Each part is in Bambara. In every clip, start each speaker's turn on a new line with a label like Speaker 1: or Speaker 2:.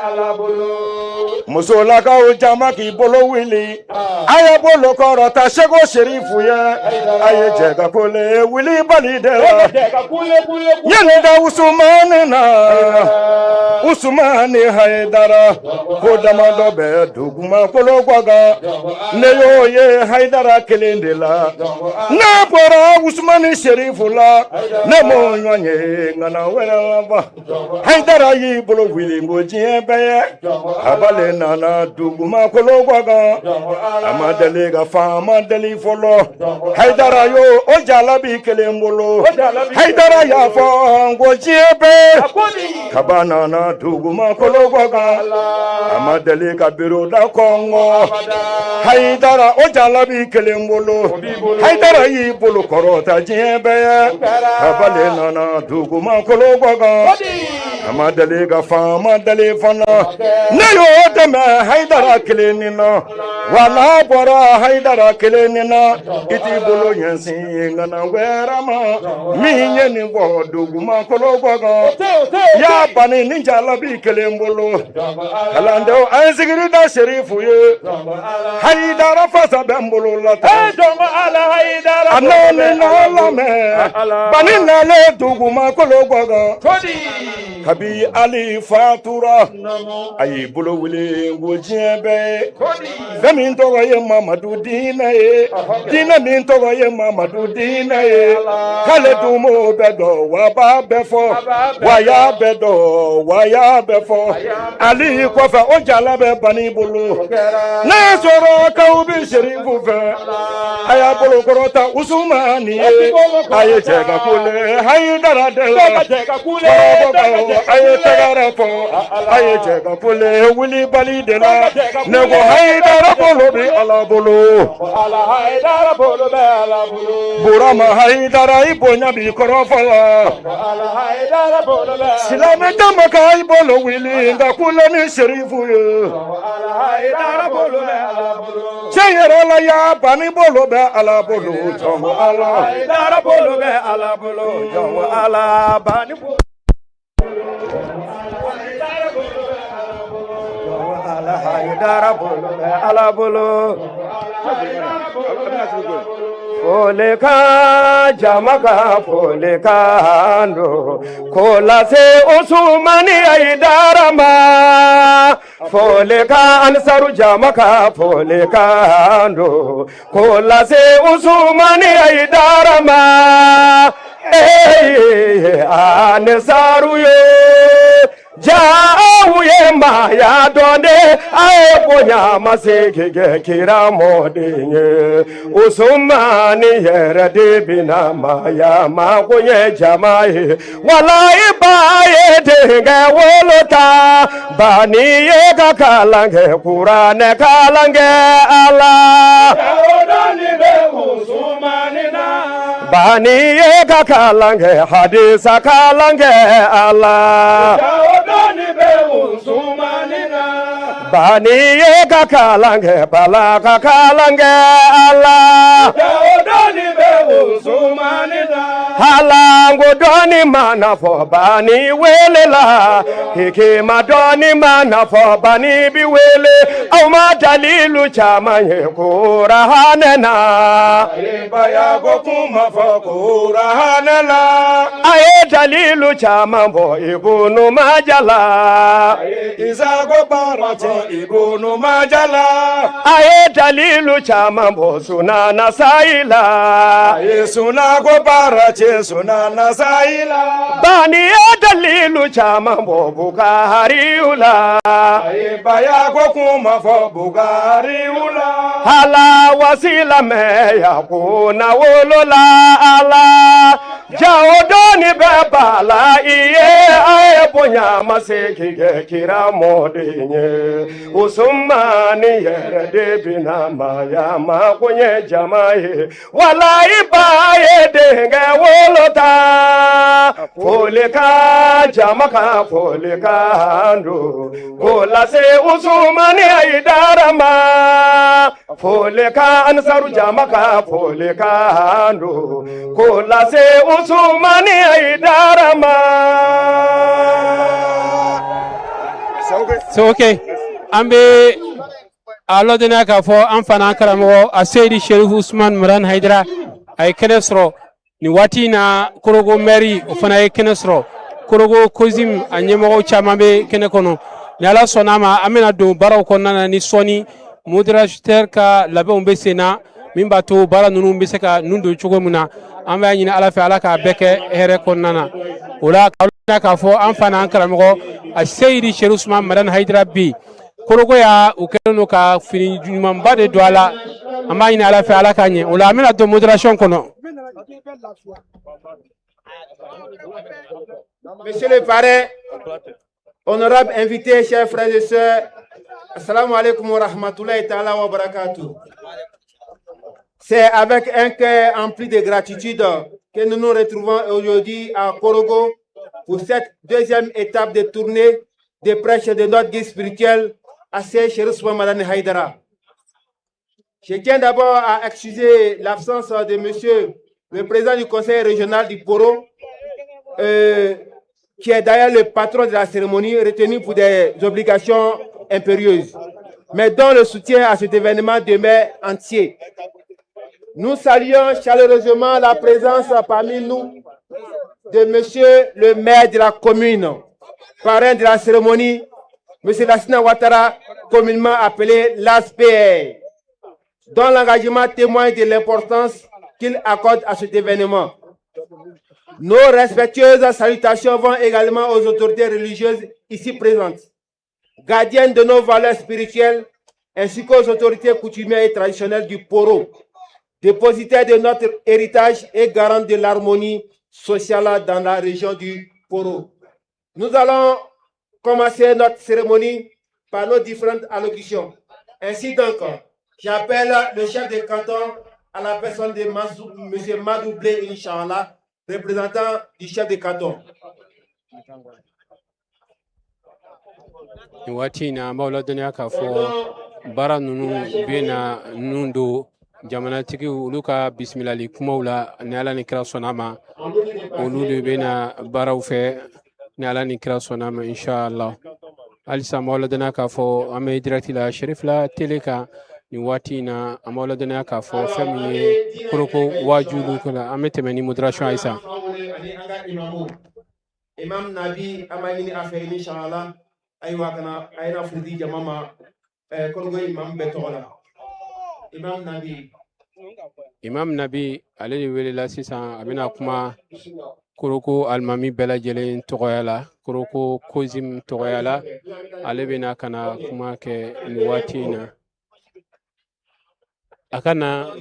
Speaker 1: Ala bolo.
Speaker 2: Musolakaw jama k'i bolo wuli, a ye bolo kɔrɔta Seko Serifu ye, a ye jɛ ka kule wulibali de la.
Speaker 1: Jɛ ka kule kule kule.
Speaker 2: Yɛlɛ da Usumani na, Usumani Hayidara, ko damadɔ bɛ dugumakolo kɔ kan, ne y'o ye Hayidara kelen de la. Ne bɔra Usumani Serifu la, ne m'o ɲɔgɔn ye ŋana wɛrɛ laban. Hayidara y'i bolo wuli ko diɲɛ bɛɛ ye, abale nana dugumakolo kɔ kan, a ma deli ka faama deli fɔlɔ. Hayidara y'o o jalabi kelen bolo. Hayidara y'a fɔ ko diɲɛ bɛɛ kaba nana dugumakolo kɔ kan, a ma deli ka biro da kɔngɔ. Hayidara o jalabi kelen bolo. Hayidara y'i bolo kɔrɔta diɲɛ bɛɛ ye, kabale nana dugumakolo kɔ kan, a ma deli ka faama deli fana. Ne y'o dɛmɛ Hayidara kelen nin na, wa n'a bɔra Hayidara kelen nin na, i t'i bolo ɲɛsin ŋana wɛrɛ ma min ye nin bɔ dugumakolo kɔ kan. Y'a bani ni jalabi kelen bolo. Kalandenw, an ye sigiri da Serifu ye. Hayidara fasa bɛ n bolo la tan.
Speaker 1: Jɔnko Ala Hayidara.
Speaker 2: A nani n'a lamɛn, bani nalen dugumakolo kɔ kan.
Speaker 1: Kodi.
Speaker 2: Kabi Ali fatura, a y'i bolo wuli ko diɲɛ bɛɛ ye.
Speaker 1: Kodi.
Speaker 2: Fɛn min tɔgɔ ye Mamadu diinɛ ye, diinɛ min tɔgɔ ye Mamadu diinɛ ye, k'ale dun m'o bɛɛ dɔn, wa b'a bɛɛ fɔ, wa y'a bɛɛ dɔn, wa y'a bɛɛ fɔ. Ali kɔfɛ, o jala bɛ bani bolo. N'a sɔrɔ k'aw bɛ Serifu fɛ, a y'a bolo kɔrɔta Usumani ye, a ye jɛ ka kule Hayidara de la.
Speaker 1: Jɛ ka kule.
Speaker 2: Kɔrɔbɔkaw, a ye tɛgɛrɛ fɔ, a ye jɛ ka kule wulibali de la. Ne ko Hayidara bolo bɛ Ala bolo.
Speaker 1: Ala Hayidara bolo bɛ Ala bolo.
Speaker 2: Burama Hayidara, i bonya b'i kɔrɔfɔ la.
Speaker 1: Ala Hayidara bolo bɛ.
Speaker 2: Silamɛ jama ka i bolo wuli nka kule ni Serifu ye.
Speaker 1: Ala Hayidara bolo bɛ Ala bolo.
Speaker 2: Cɛ yɛrɛ la, ya bani bolo bɛ Ala bolo, jɔnko Ala.
Speaker 1: Hayidara bolo bɛ Ala bolo. Jɔnko Ala bani bolo. Ala Hayidara bolo bɛ Ala bolo. Fole ka jama ka fole ka ndo ko lase Usumani Hayidara ma. Fole ka Ansaru jama ka fole ka ndo ko lase Usumani Hayidara ma. Eh, Ansaru ye jaaw ye maaya dɔn de, a ye bonya ma se kɛ kira mɔden ye. Usumani yɛrɛ de bɛna maaya ma ko ye jama ye, walayi ba ye denkɛ wolo ta, bani ye ka kalan kɛ kuranɛ kalan kɛ Ala.
Speaker 3: Dawudani bɛ Usumani na.
Speaker 1: Bani ye ka kalan kɛ hadisa kalan kɛ Ala.
Speaker 3: Dawudani bɛ Usumani na.
Speaker 1: Bani ye ka kalan kɛ bala ka kalan kɛ Ala.
Speaker 3: Dawudani bɛ Usumani na.
Speaker 1: Halango dɔɔni mana fɔ bani wele la, hikima dɔɔni mana fɔ bani bi wele, aw ma dalilu caman ye kurahanɛ na.
Speaker 2: Baya ko kuma fɔ kurahanɛ la.
Speaker 1: A ye dalilu caman bɔ Ibunu Maja la.
Speaker 2: Isa ko baara cɛ Ibunu Maja la.
Speaker 1: A ye dalilu caman bɔ Sunana Sayi la.
Speaker 2: A ye suna ko baara cɛ Sunana Sayi la.
Speaker 1: Bani ye dalilu caman bɔ Bukariw la.
Speaker 2: A ye baya ko kuma fɔ Bukariw la.
Speaker 1: Ala wasila mɛ ya ko na wolola Ala. Jawo dɔɔni bɛ bala i ye, a ye bonya ma se k'i kɛ kira mɔden ye. Usumani yɛrɛ de bɛna maaya ma ko ye jama ye. Walayi ba ye denkɛ wolo ta. Foli ka jama ka foli ka don. Ko lase Usumani Hayidara ma. Foli ka Ansaru jama ka foli ka don. Ko lase Usumani Hayidara ma.
Speaker 4: C'est ok. An bɛ a ladɔnniya k'a fɔ an fana karamɔgɔ a Seyidi Sherifu Usman Madani Hayidara, a ye kɛnɛ sɔrɔ nin waati in na. Korogo mɛri, o fana ye kɛnɛ sɔrɔ. Korogo Kozim a ɲɛmɔgɔw caman bɛ kɛnɛ kɔnɔ. Ni Ala sɔnna a ma, an bɛna don baaraw kɔnɔna na ni sɔɔni. Modérateur ka labɛnw bɛ sen na, min b'a to baara ninnu bɛ se ka nun don cogo min na. An b'a ɲini Ala fɛ, Ala k'a bɛɛ kɛ hɛrɛ kɔnɔna na. O la k'a fɔ an fa n'an karamɔgɔ a Seyidi Sherifu Usman Madani Hayidara, bi Korogo ya u kɛlen don ka fini ɲumanba de don a la. An b'a ɲini Ala fɛ, Ala k'a ɲɛ. O la an bɛna don modération kɔnɔ.
Speaker 5: Monsieur le parrain, honorable invité, chers frères et sœurs, assalamu alaikum wa rahmatullahi ta'ala wa barakatuh. C'est avec un cœur empli de gratitude que nous nous retrouvons aujourd'hui à Korogo pour cette deuxième étape de tournée de prêche de notre guide spirituel, Assey Chérif Ousmane Madani Haïdara. Je tiens d'abord à excuser l'absence de monsieur le président du conseil régional du Poro, qui est d'ailleurs le patron de la cérémonie, retenu pour des obligations impérieuses, mais dont le soutien à cet événement demeure entier. Nous saluons chaleureusement la présence parmi nous de monsieur le maire de la commune, parrain de la cérémonie, monsieur Lassina Ouattara, communément appelé l'ASPR, dont l'engagement témoigne de l'importance qu'il accorde à cet événement. Nos respectueuses salutations vont également aux autorités religieuses ici présentes, gardiennes de nos valeurs spirituelles, ainsi qu'aux autorités coutumières et traditionnelles du Poro, dépositaires de notre héritage et garantes de l'harmonie sociale dans la région du Poro. Nous allons commencer notre cérémonie par nos différentes allocutions. Ainsi donc, j'appelle le chef de canton à la personne de M. Madou Blé, Inch'Allah, représentant du chef de canton.
Speaker 4: Nin waati in na, an b'aw ladɔnniya k'a fɔ baara ninnu bɛ na nun don jamanatigiw olu ka bisimilali kumaw la. Ni Ala ni kira sɔnna ma, olu de bɛ na baaraw fɛ, ni Ala ni kira sɔnna ma, inshallah. Halisa an b'aw ladɔnniya k'a fɔ an bɛ direct la Cherifla télé kan nin waati in na. An b'aw ladɔnniya k'a fɔ fɛn min ye Koroko waajuli ko la, an bɛ tɛmɛ ni modération ye sisan.
Speaker 5: Imam Nabi, an b'a ɲini a fɛ, inshallah, ayiwa, kana a yɛrɛ foli di jama ma Korogo imam bɛɛ tɔgɔ la. Imam Nabi.
Speaker 4: Imam Nabi, ale de welela sisan, a bɛna kuma Koroko alimami bɛɛ lajɛlen tɔgɔya la, Koroko Kozim tɔgɔya la. Ale bɛna ka na kuma kɛ nin waati in na. A ka na.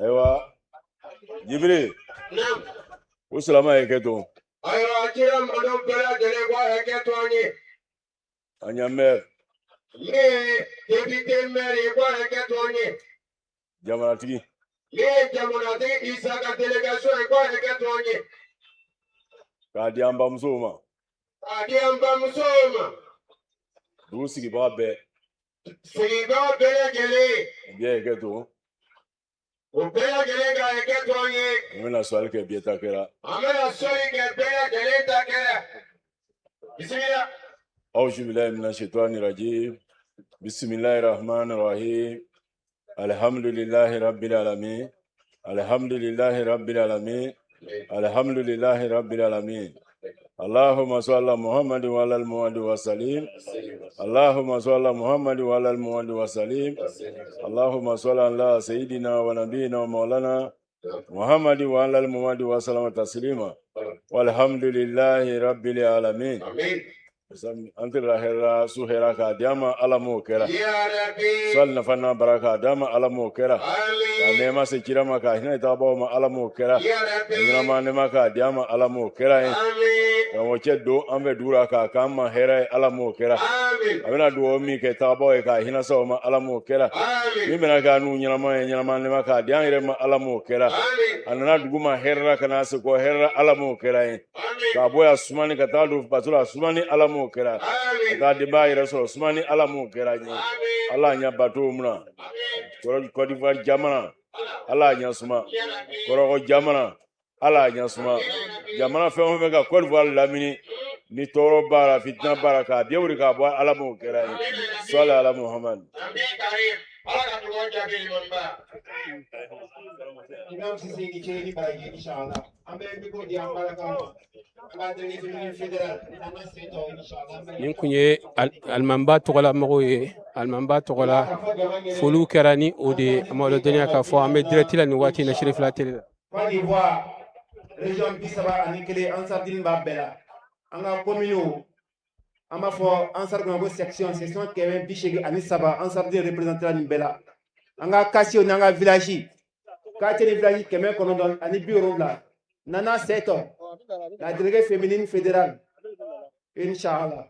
Speaker 2: Ayiwa Jibiri, o silama ye kɛ to.
Speaker 6: Ayiwa, cira mɔdɔw bɛɛ lajɛlen ko hakɛ to an ye.
Speaker 2: An ɲa maire.
Speaker 6: Min ye député maire ye, ko hakɛ to an ye.
Speaker 2: Jamanatigi.
Speaker 6: Min ye jamanatigi Isa ka délégation ye, ko hakɛ to an ye.
Speaker 2: K'a di an bamusow ma.
Speaker 6: K'a di an bamusow ma.
Speaker 2: Dugu sigibaga bɛɛ.
Speaker 6: Sigibaga bɛɛ lajɛlen.
Speaker 2: Bɛɛ ye kɛ to.
Speaker 6: O bɛɛ lajɛlen ka hakɛ to an ye.
Speaker 2: An bɛna sɔli kɛ bɛɛ ta kɛra.
Speaker 6: An bɛna sɔli kɛ bɛɛ lajɛlen ta kɛra. Bisimila.
Speaker 2: Auzu billahi mina shaitani rajim. Bismillahir rahmanir rahim. Alhamdulillahi rabbil alamin. Alhamdulillahi rabbil alamin. Alhamdulillahi rabbil alamin. Allahumma salli ala Muhammad wa ala Muhammad wa sallim. Allahumma salli ala Muhammad wa ala Muhammad wa sallim. Allahumma salli ala sayyidina wa nabiyina wa maulana Muhammad wa ala Muhammad wa sallam taslima. Walhamdulillahi rabbil alamin.
Speaker 6: Amin.
Speaker 2: An tɛ lahara su hɛrɛ k'a di an ma, Ala m'o kɛra.
Speaker 6: Ya Rabbi.
Speaker 2: Sali nafa n'a bara k'a d'an ma, Ala m'o kɛra.
Speaker 6: Amin.
Speaker 2: Ka nɛɛma se kira ma, ka hinɛ taabaaw ma, Ala m'o kɛra.
Speaker 6: Ya Rabbi.
Speaker 2: Ka ɲɛnama nɛɛma k'a di an ma, Ala m'o kɛra ye.
Speaker 6: Amin.
Speaker 2: Karamɔgɔcɛ don an fɛ dugu la k'a k'an ma hɛrɛ ye, Ala m'o kɛra. A bɛna dugawu min kɛ tagabaaw ye k'a hinɛ sa o ma, Ala m'o kɛra. Min bɛna k'a n'u ɲɛnama ye ɲɛnama nɛma k'a di an yɛrɛ ma, Ala m'o kɛra. A nana dugu ma hɛrɛ la ka na se kɔ hɛrɛ la, Ala m'o kɛra ye. K'a bɔ yan sumani ka taa don bato la sumani, Ala m'o kɛra. Ka taa denbaya yɛrɛ sɔrɔ sumani, Ala m'o kɛra ye. Ala ɲɛ bato mun na Côte d'Ivoire jamana, Ala ɲɛ suma. Kɔrɔgɔ jamana, Ala ɲɛ suma. Jamana fɛn o fɛn ka Côte d'Ivoire lamini ni tɔɔrɔ b'a la, fitina b'a la, k'a bɛɛ wuli k'a bɔ, Ala m'o kɛra ye. Sɔli ala Muhammad.
Speaker 5: Imam Sise ni ce ni baraji inshallah. An bɛ micro di an balakaw ma. An ka délégué féminin fédéral Nana Seto inshallah.
Speaker 4: Nin kun ye alimamiba tɔgɔla mɔgɔw ye. Alimamiba tɔgɔla foliw kɛra ni o de ye. An b'a dɔnniya k'a fɔ an bɛ direct la nin waati in na Cherifila télé la.
Speaker 5: Côte d'Ivoire région 31, Ansar Dine b'a bɛɛ la. An ka commune, an b'a fɔ Ansar kɔnɔ ko section 183, Ansar Dine représenté la nin bɛɛ la. An ka quartier n'an ka village, quartier ni village 970. Nana Seto, la déléguée féminine fédérale, inshallah.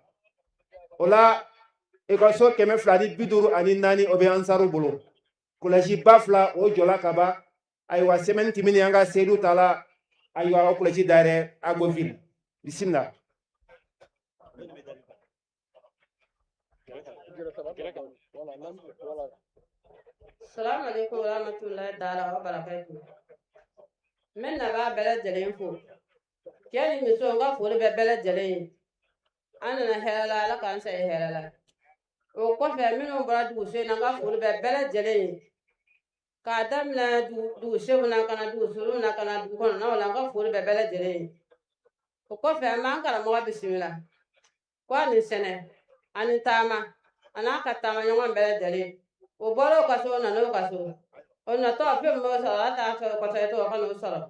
Speaker 5: O la ekɔliso 254, o bɛ Ansaru bolo. Collège ba fila o jɔla ka ban. Ayiwa, semaine tɛmɛnen an ka seyidu ta la. Ayiwa, o collège dayɛlɛ Agboville. Bisimila.
Speaker 7: Salamu alaikum warahmatullahi ta'ala wa barakatuh. N bɛ nabaa bɛɛ lajɛlen fo. Cɛ ni muso, n ka foli bɛ bɛɛ lajɛlen ye. An nana hɛrɛ la, Ala k'an segin hɛrɛ la. O kɔfɛ, minnu bɔra duguso in na, n ka foli bɛ bɛɛ lajɛlen ye. K'a daminɛ dugusenw na ka na dugusurunw na ka na dugu kɔnɔnaw la, n ka foli bɛ bɛɛ lajɛlen ye. O kɔfɛ, an b'an karamɔgɔ bisimila. Ko a ni sɛnɛ, a ni taama, a n'a ka taama ɲɔgɔn bɛɛ lajɛlen. O bɔra o ka so, o nana o ka so. O natɔ fɛn min b'o sɔrɔ, Ala t'a fɛ o kɔsɛbɛ, o ka n'o sɔrɔ.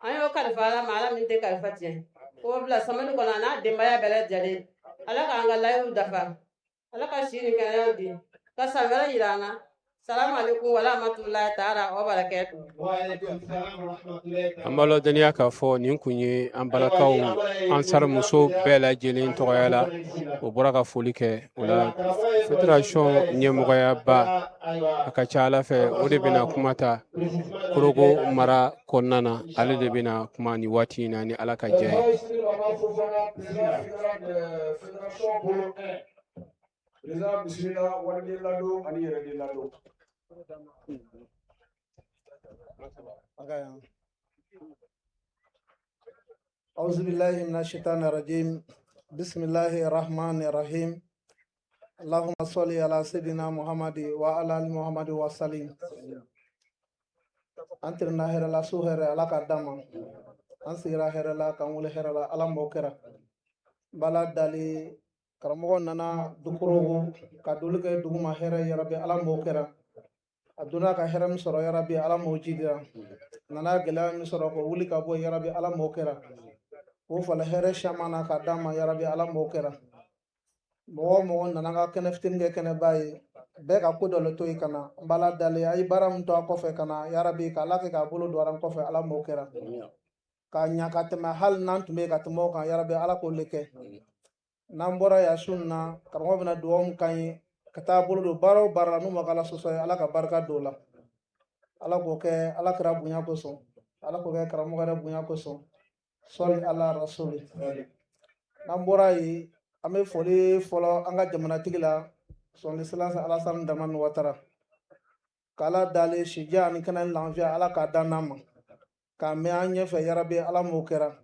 Speaker 7: An y'o kalifa Ala ma, Ala min tɛ kalifa tiɲɛ. K'o bila samali kɔnɔ a n'a denbaya bɛɛ lajɛlen. Ala k'an ka layiru dafa. Ala ka si ni kɛnɛyaw di. Ka san wɛrɛ yira an na. Salamu alaikum wa rahmatullahi ta'ala wa barakatuh.
Speaker 4: An b'a ladɔnniya k'a fɔ nin kun ye an balakaw Ansar muso bɛɛ lajɛlen tɔgɔya la. O bɔra ka foli kɛ o la fédération ɲɛmɔgɔyaba, a ka ca Ala fɛ o de bɛna kuma ta Korogo mara kɔnɔna na. Ale de bɛna kuma nin waati in na ni Ala ka jɛ ye.
Speaker 8: Président bisimila, waliden ladon ani yɛrɛden ladon.
Speaker 9: أعوذ بالله من الشيطان الرجيم. بسم الله الرحمن الرحيم. اللهم صل على سيدنا محمد وعلى آل محمد وسلم. An tirina hɛrɛ la, su hɛrɛ Ala k'a d'an ma. An sigira hɛrɛ la, k'an wuli hɛrɛ la, Ala m'o kɛra. Bala dali karamɔgɔ nana Dukorogo ka doli kɛ dugu ma hɛrɛ yarabi, Ala m'o kɛra. A donna ka hɛrɛ min sɔrɔ yarabi, Ala m'o jidira. Nana gɛlɛya min sɔrɔ k'o wuli ka bɔ yarabi, Ala m'o kɛra. K'o falen hɛrɛ caman na k'a d'an ma yarabi, Ala m'o kɛra. Mɔgɔ o mɔgɔ nana an ka kɛnɛ fitinin kɛ kɛnɛba ye, bɛɛ ka ko dɔ le to yen ka na. N b'Ala dali a ye baara min to a kɔfɛ ka na yarabi, k'Ala kɛ k'a bolo don an kɔfɛ, Ala m'o kɛra. K'a ɲa ka tɛmɛ hali n'an tun bɛ yen ka tɛmɛ o kan yarabi, Ala k'o le kɛ. N'an bɔra yan su in na, karamɔgɔ bɛna dugawu min k'an ye ka taa bolo don baara o baara la n'u ma k'Ala sɔsɔ ye, Ala ka barika don o la. Ala k'o kɛ Ala kira bonya kosɔn, Ala k'o kɛ karamɔgɔ yɛrɛ bonya kosɔn. Sɔli ala rasuli. N'an bɔra yen, an bɛ foli fɔlɔ an ka jamanatigi la, son excellence Alassane Dramane Ouattara. K'Ala dali sija ani kɛnɛ ni lafiya, Ala k'a dan n'an ma. K'a mɛn an ɲɛfɛ yarabi, Ala m'o kɛra.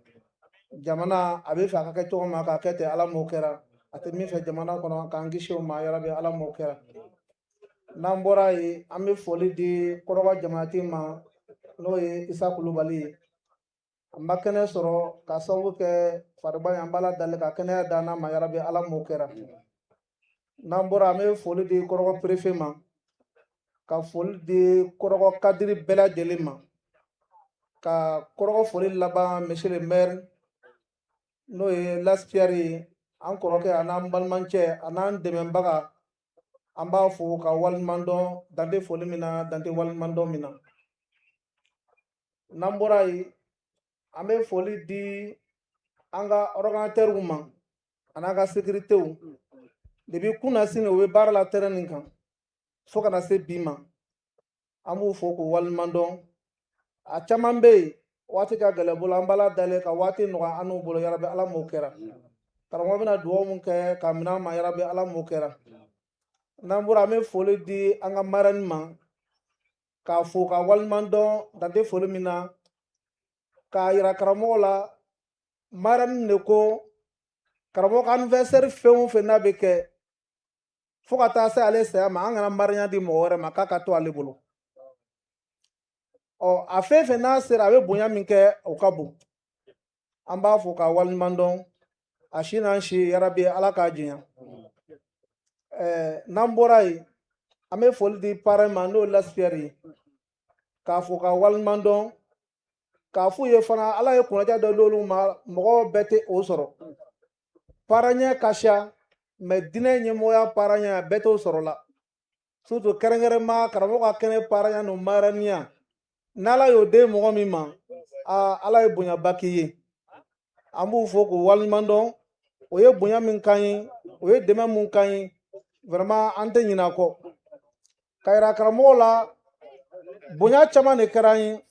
Speaker 9: Jamana a bɛ fɛ a ka kɛ cogo min na, k'a kɛ ten, Ala m'o kɛra. A tɛ min fɛ jamana kɔnɔ, k'an kisi o ma yarabi, Ala m'o kɛra. N'an bɔra yen, an bɛ foli di Kɔrɔba jamanatigi ma, n'o ye Isa Kulubali ye. An ma kɛnɛ sɔrɔ k'a sababu kɛ fariba ye, an b'Ala dali ka kɛnɛya d'an ma yarabi, Ala m'o kɛra. N'an bɔra, an bɛ foli di Kɔrɔgɔ préfet ma, ka foli di Kɔrɔgɔ kadiri bɛɛ lajɛlen ma, ka Kɔrɔgɔ foli laban monsieur le maire, n'o ye Laspierre ye, an kɔrɔkɛ a n'an balimacɛ a n'an dɛmɛbaga. An b'a fo ka waleɲuman dɔn dante foli min na, dante waleɲuman dɔn min na. N'an bɔra yen, an bɛ foli di An ka organisateurs ma an'an ka sécuritéw depuis kunasini u bɛ baara la terrain nin kan fo ka na se bi ma. An b'u fo k'u waleɲuman dɔn. A caman bɛ yen waati ka gɛlɛn bolo, an b'Ala dali ka waati nɔgɔya an n'u bolo, yarabi Ala m'o kɛra. Karamɔgɔ bɛna dugawu mun kɛ ka minɛ an ma, yarabi Ala m'o kɛra. N'an bɔra, an bɛ foli di an ka marraine ma k'a fo ka waleɲuman dɔn dan tɛ foli min na, k'a yira karamɔgɔ la marraine de ko karamɔgɔ ka anniversaire fɛn o fɛn n'a bɛ kɛ fo ka taa se ale saya ma, an kana marraine di mɔgɔ wɛrɛ ma k'a ka to ale bolo. Ɔ a fɛn fɛn n'a sera a bɛ bonya min kɛ o ka bon, an b'a fo ka waleɲuman dɔn. A si n'an si, yarabi Ala k'a janya. N'an bɔra yen, an bɛ foli di parrain ma n'o ye Lasipiyɛri ye, k'a fo ka waleɲuman dɔn, k'a f'u ye fana Ala ye kunnaja dɔ d'olu ma, mɔgɔw bɛɛ tɛ o sɔrɔ. Parrain ka siya, mais diinɛ ɲɛmɔgɔya parrain bɛɛ t'o sɔrɔ la, surtout kɛrɛnkɛrɛnma karamɔgɔ ka kɛnɛ parrain n'o marraine. N'Ala y'o den mɔgɔ min ma, aa Ala ye bonyaba k'i ye. An b'u fo k'u waleɲuman dɔn. O ye bonya min k'an ye, o ye dɛmɛ mun k'an ye, vraiment an tɛ ɲinɛ a kɔ. Ka yira karamɔgɔ la bonya caman de kɛra an ye.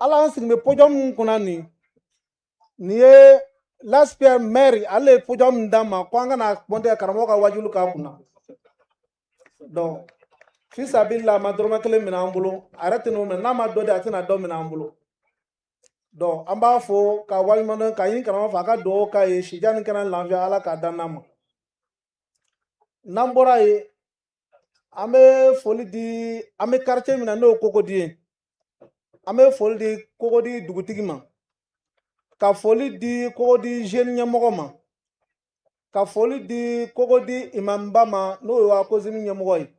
Speaker 9: Ala an sigi bɛ podium min kunna nin, nin ye Lasipiyɛri maire, ale ye podium min d'an ma ko an kana pɔnte karamɔgɔ ka wajulu k'a kunna. Donc fisabila a ma dɔrɔmɛ kelen minɛ an bolo, a yɛrɛ tɛn'o minɛ, n'a ma dɔ di a tɛna dɔ minɛ an bolo. Donc an b'a fo ka waleɲuman dɔn, k'a ɲini karamɔgɔ fɛ a ka dugawu k'a ye, sijan ni kɛnɛ lafiya Ala k'a dan n'a ma. N'an bɔra yen, an bɛ foli di, an bɛ quartier min na n'o ye Kokodi ye, an bɛ foli di Kokodi dugutigi ma, ka foli di Kokodi jeune ɲɛmɔgɔ ma, ka foli di Kokodi imamba ma n'o ye ACOSIM ɲɛmɔgɔ ye,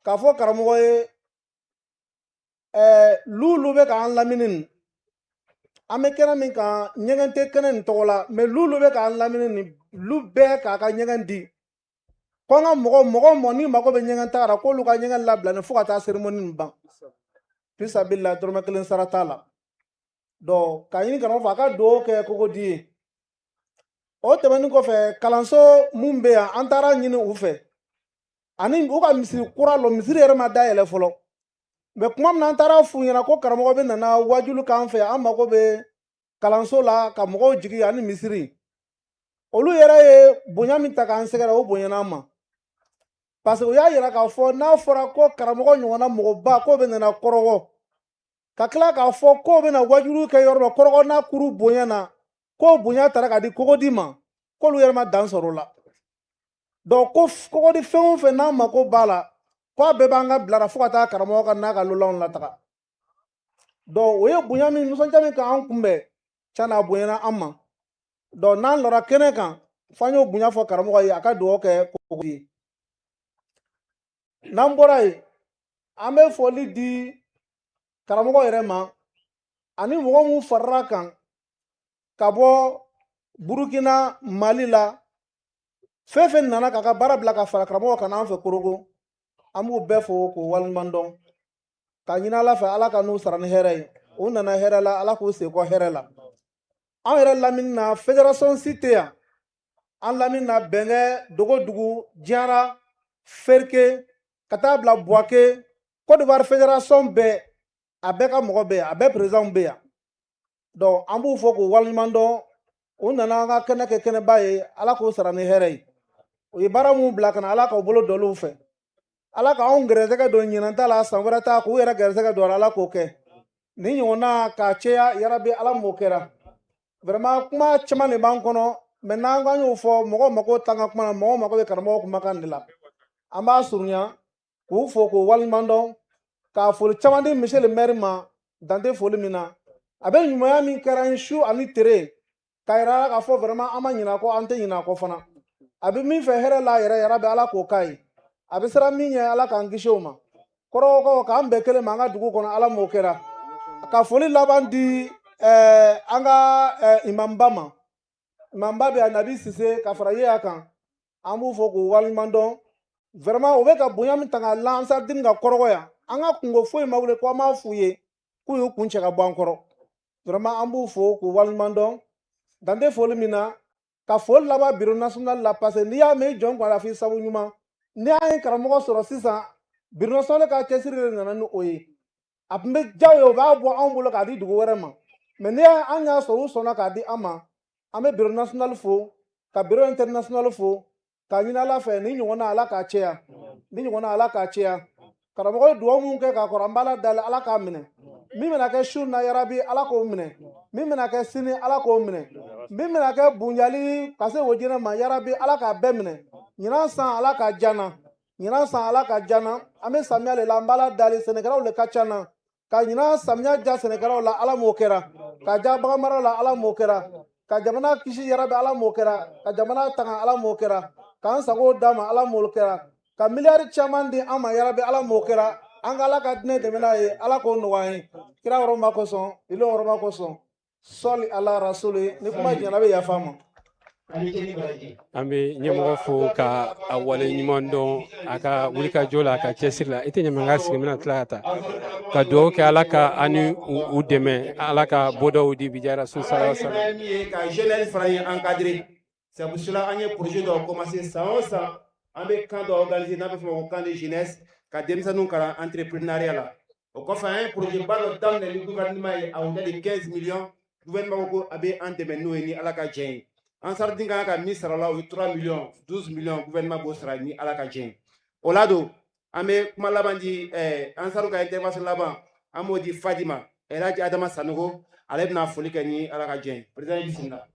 Speaker 9: k'a fɔ karamɔgɔ ye lulu bɛ k'an lamini nin, an bɛ kɛnɛ min kan ɲɛgɛn tɛ kɛnɛ nin tɔgɔ la, mais lulu bɛ k'an lamini nin, lu bɛɛ k'a ka ɲɛgɛn di, ko an ka mɔgɔ mɔgɔ mɔgɔ ni mako bɛ ɲɛgɛn taga la k'olu ka ɲɛgɛn labila nin fo ka taa cérémonie nin ban. Fisabila dɔrɔmɛ kelen sara t'a la. Donc k'a ɲini karamɔgɔ fɛ a ka dugawu kɛ Kokodi ye. O tɛmɛnen kɔfɛ, kalanso mun bɛ yan, an taara ɲini u fɛ ani u ka misiri kura lɔ, misiri yɛrɛ ma dayɛlɛ fɔlɔ, mais kuma min na an taara f'u ɲɛna ko karamɔgɔ bɛ nana wajulu k'an fɛ, an mako bɛ kalanso la ka mɔgɔw jigi ani misiri, olu yɛrɛ ye bonya min ta k'an sɛgɛrɛ, o bonyana an ma, parce que u y'a yira k'a fɔ n'a fɔra ko karamɔgɔ ɲɔgɔnna mɔgɔba k'o bɛ nana Kɔrɔgɔ, ka tila k'a fɔ k'o bɛna wajulu kɛ yɔrɔ dɔ Kɔrɔgɔ n'a kuru bonya na, k'o bonya taara ka di Kokodi ma, k'olu yɛrɛ ma dan sɔrɔ o la. Donc ko Kokodi fɛn o fɛn n'an mako b'a la, k'a bɛɛ b'an ka bila la fo ka taa karamɔgɔ ka n'a ka lolanw lataga. Donc o ye bonya min nisɔndiya min k'an kunbɛn, tiɲɛ na a bonyana an ma. Donc n'an lɔra kɛnɛ kan, f'an y'o bonya fɔ karamɔgɔ ye a ka dugawu kɛ Kokodi ye. N'an bɔra yen, an bɛ foli di karamɔgɔ yɛrɛ ma ani mɔgɔ mun farala kan ka bɔ Burukina, Mali la, fɛn fɛn nana k'a ka baara bila ka fara karamɔgɔ kan n'an fɛ Korogo, an b'u bɛɛ fo k'u waleɲuman dɔn, k'a ɲini Ala fɛ Ala ka n'u sara ni hɛrɛ ye. U nana hɛrɛ la, Ala k'u sen kɔ hɛrɛ la. An yɛrɛ lamini na fédération si tɛ yan, an lamini na Bɛnkɛ, Dogodugu, Jara, Ferke, ka taa bila Buwake, Côte d'Ivoire fédération bɛɛ, a bɛɛ ka mɔgɔ bɛ yan, a bɛɛ président bɛ yan. Donc an b'u fo k'u waleɲuman dɔn, u nana an ka kɛnɛ kɛ kɛnɛba ye, Ala k'u sara ni hɛrɛ ye. U ye baara mun bila ka na, Ala k'u bolo dɔl'u fɛ, Ala k'anw gɛrɛsɛgɛ don ɲinan ta la, san wɛrɛ ta k'u yɛrɛ gɛrɛsɛgɛ don a la, Ala k'o kɛ. Nin ɲɔgɔnna k'a caya, yarabi Ala m'o kɛra. Vraiment kuma caman de b'an kɔnɔ, mais n'an k'an y'o fɔ, mɔgɔw mako t'an ka kuma na, mɔgɔw mako bɛ karamɔgɔ kumakan de la. An b'a surunya k'u fo k'u waleɲuman dɔn, k'a foli caman di monsieur le maire ma dan tɛ foli min na. A bɛ ɲumanya min kɛra n su ani tere, k'a yira k'a fɔ vraiment an ma ɲinɛ a kɔ, an tɛ ɲinɛ a kɔ fana. A bɛ min fɛ hɛrɛ la yɛrɛ, yɛrɛ bɛ Ala k'o k'a ye. A bɛ siran min ɲɛ, Ala k'an kisi o ma. Kɔrɔgɔkaw k'an bɛn kelen ma an ka dugu kɔnɔ, Ala m'o kɛra. Ka foli laban di an ka imamba ma. Imamba bɛ yan, Nabi Sise, ka fara Yeya kan, an b'u fo k'u waleɲuman dɔn. Vraiment u bɛ ka bonya min ta k'a la Ansardine ka Kɔrɔgɔ yan, an ka kungo foyi ma wuli ko an b'a f'u ye k'u y'u kun cɛ ka bɔ an kɔrɔ. Vraiment an b'u fo k'u waleɲuman dɔn. Dan tɛ foli min na, ka foli laban bureau national la, parce que n'i y'a mɛn i jɔn kɔnɔ a f'i sabu ɲuman. N'i y'an ye karamɔgɔ sɔrɔ sisan, bureau national ka cɛsiri de nana ni o ye. A tun bɛ diya u ye, u b'a bɔ anw bolo k'a di dugu wɛrɛ ma, mais n'i y'an y'a sɔrɔ u sɔnna k'a di an ma. An bɛ bureau national fo, ka bureau international fo, k'a ɲini Ala fɛ ni ɲɔgɔnna Ala k'a cɛya, ni ɲɔgɔnna Ala k'a cɛya. Karamɔgɔ ye dugawu mun kɛ k'a kɔrɔ, an b'Ala dali Ala k'a minɛ. Min bɛna kɛ su na, yarabi Ala k'o minɛ. Min bɛna kɛ sini, Ala k'o minɛ. Min bɛna kɛ bonyali ka se o jinɛ ma, yarabi Ala k'a bɛɛ minɛ. Ɲinan san Ala k'a jana, ɲinan san Ala k'a jana. An bɛ samiya de la, an b'Ala dali, sɛnɛkɛlaw de ka ca na. Ka ɲinan samiya ja sɛnɛkɛlaw la, Ala m'o kɛra. Ka ja baganmaraw la, Ala m'o kɛra. Ka jamana kisi, yarabi Ala m'o kɛra. Ka jamana tanga, Ala m'o kɛra. K'an sago d'a ma, Ala m'o kɛra. Ka miliyari caman di an ma, yarabi Ala m'o kɛra. An ka Ala ka diinɛ dɛmɛ n'a ye, Ala k'o nɔgɔya an ye. Kira hɔrɔma kosɔn, ilo hɔrɔma kosɔn, sɔli ala rasuli. Ni kuma jɛna, bɛ yafa ma.
Speaker 4: An bɛ ɲɛmɔgɔ fo ka a wale ɲuman dɔn a ka wulikajɔ la, a ka cɛsiri la. I tɛ ɲama ka sigi, bɛna tila ka taa ka dugawu kɛ Ala ka an ni u dɛmɛ, Ala ka bɔdaw di bijara su sala sala.
Speaker 5: Min ye ka jeunesse fana ye encadré, c'est pour cela an ye projet dɔw commencé. San o san, an bɛ camp dɔ organiser n'a bɛ fɔ o ma ko camp de jeunesse, ka denmisɛnninw kalan entrepreneuriat la. O kɔfɛ, an ye projet ba dɔ daminɛ ni gouvernement ye à hauteur de 15 millions. Gouvernement ko ko a bɛ an dɛmɛ n'o ye ni Ala ka jɛ ye. Ansarudin kan ka min sara la, o ye 3 millions, 12 millions, gouvernement b'o sara ni Ala ka jɛ ye. O la don, an bɛ kuma laban di Ansaru ka intervention laban, an b'o di Fadi ma, Elhaji Adama Sanogo, ale bɛna foli kɛ ni Ala ka jɛ ye. Président, bisimila.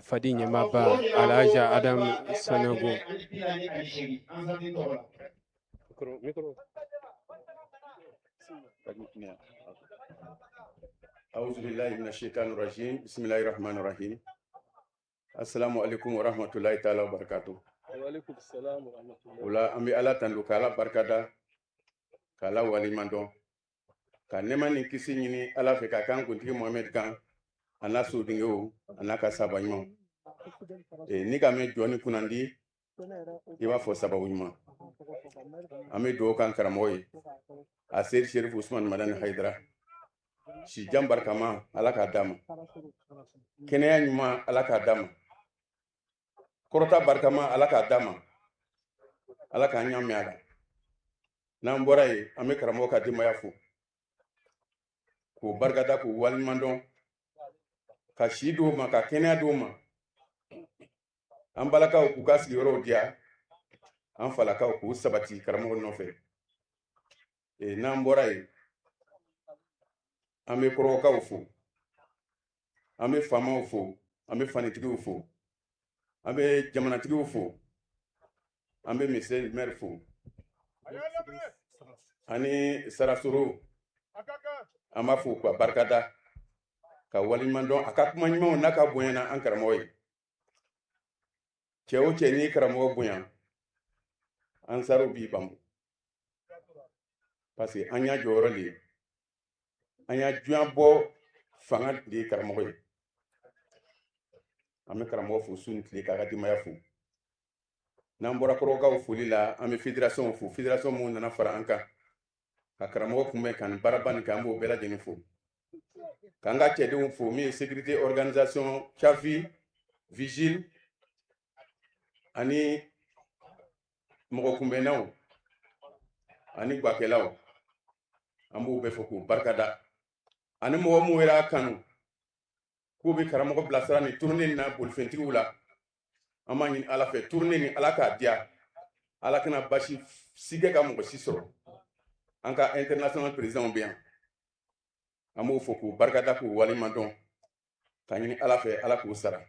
Speaker 4: Fadi ɲɛmaaba Alhaji Adam Sanogo. Micro, micro.
Speaker 10: أعوذ بالله من الشيطان الرجيم، بسم الله الرحمن الرحيم. السلام عليكم ورحمة الله تعالى وبركاته.
Speaker 11: وعليكم السلام ورحمة الله.
Speaker 10: O la, an bɛ Ala tando, k'Ala barikada, k'Ala waleɲuman dɔn, ka nɛɛma ni kisi ɲini Ala fɛ k'a k'an kuntigi Mohamɛd kan, a n'a sodengew, a n'a ka saba ɲumanw. Ni ka mɛn jɔ ni kunnandi, i b'a fɔ sababu ɲuman. An bɛ dugawu k'an karamɔgɔ ye, a Seyidi Serifu Usumani Madani Hayidara. Si jan barikama, Ala k'a d'a ma. Kɛnɛya ɲuman, Ala k'a d'a ma. Kɔrɔta barikama, Ala k'a d'a ma. Ala k'an ɲa mɛn a la. N'an bɔra yen, an bɛ karamɔgɔ ka denbaya fo, k'o barikada, k'o waleɲuman dɔn, ka si d'o ma, ka kɛnɛya d'o ma. An balakaw k'u ka sigiyɔrɔw diya, an falakaw k'u sabati karamɔgɔ nɔfɛ. N'an bɔra yen, an bɛ kɔrɔkaw fo, an bɛ faamaw fo, an bɛ fanitigiw fo, an bɛ jamanatigiw fo, an bɛ monsieur le maire fo ani Sarasoro. An b'a fo ka barikada, ka waleɲuman dɔn a ka kuma ɲumanw n'a ka bonya na an karamɔgɔ ye. Cɛ o cɛ, n'i ye karamɔgɔ bonya, Ansaru b'i ban, parce que an y'a jɔyɔrɔ de ye, an y'a jonya bɔ fanga de ye karamɔgɔ ye. An bɛ karamɔgɔ fo su ni tile, k'a ka denbaya fo. N'an bɔra kɔrɔkaw foli la, an bɛ fédération fo, fédération minnu nana fara an kan ka karamɔgɔ kunbɛn ka nin baaraba nin kɛ, an b'o bɛɛ lajɛlen fo. K'an ka cɛdenw fo, min ye sécurité organisation, Cafi, vigile ani mɔgɔ kunbɛnnaw ani gwakɛlaw, an b'o bɛɛ fo k'u barikada. Ani mɔgɔ minnu yɛrɛ y'a kanu k'u bɛ karamɔgɔ bilasira ni tournée nin na bolifɛntigiw la, an b'a ɲini Ala fɛ, tournée nin, Ala k'a diya, Ala kana basi si kɛ ka mɔgɔ si sɔrɔ. An ka international président bɛ yan, an b'o fo k'u barikada, k'u waleɲuman dɔn, k'a ɲini Ala fɛ Ala k'u sara.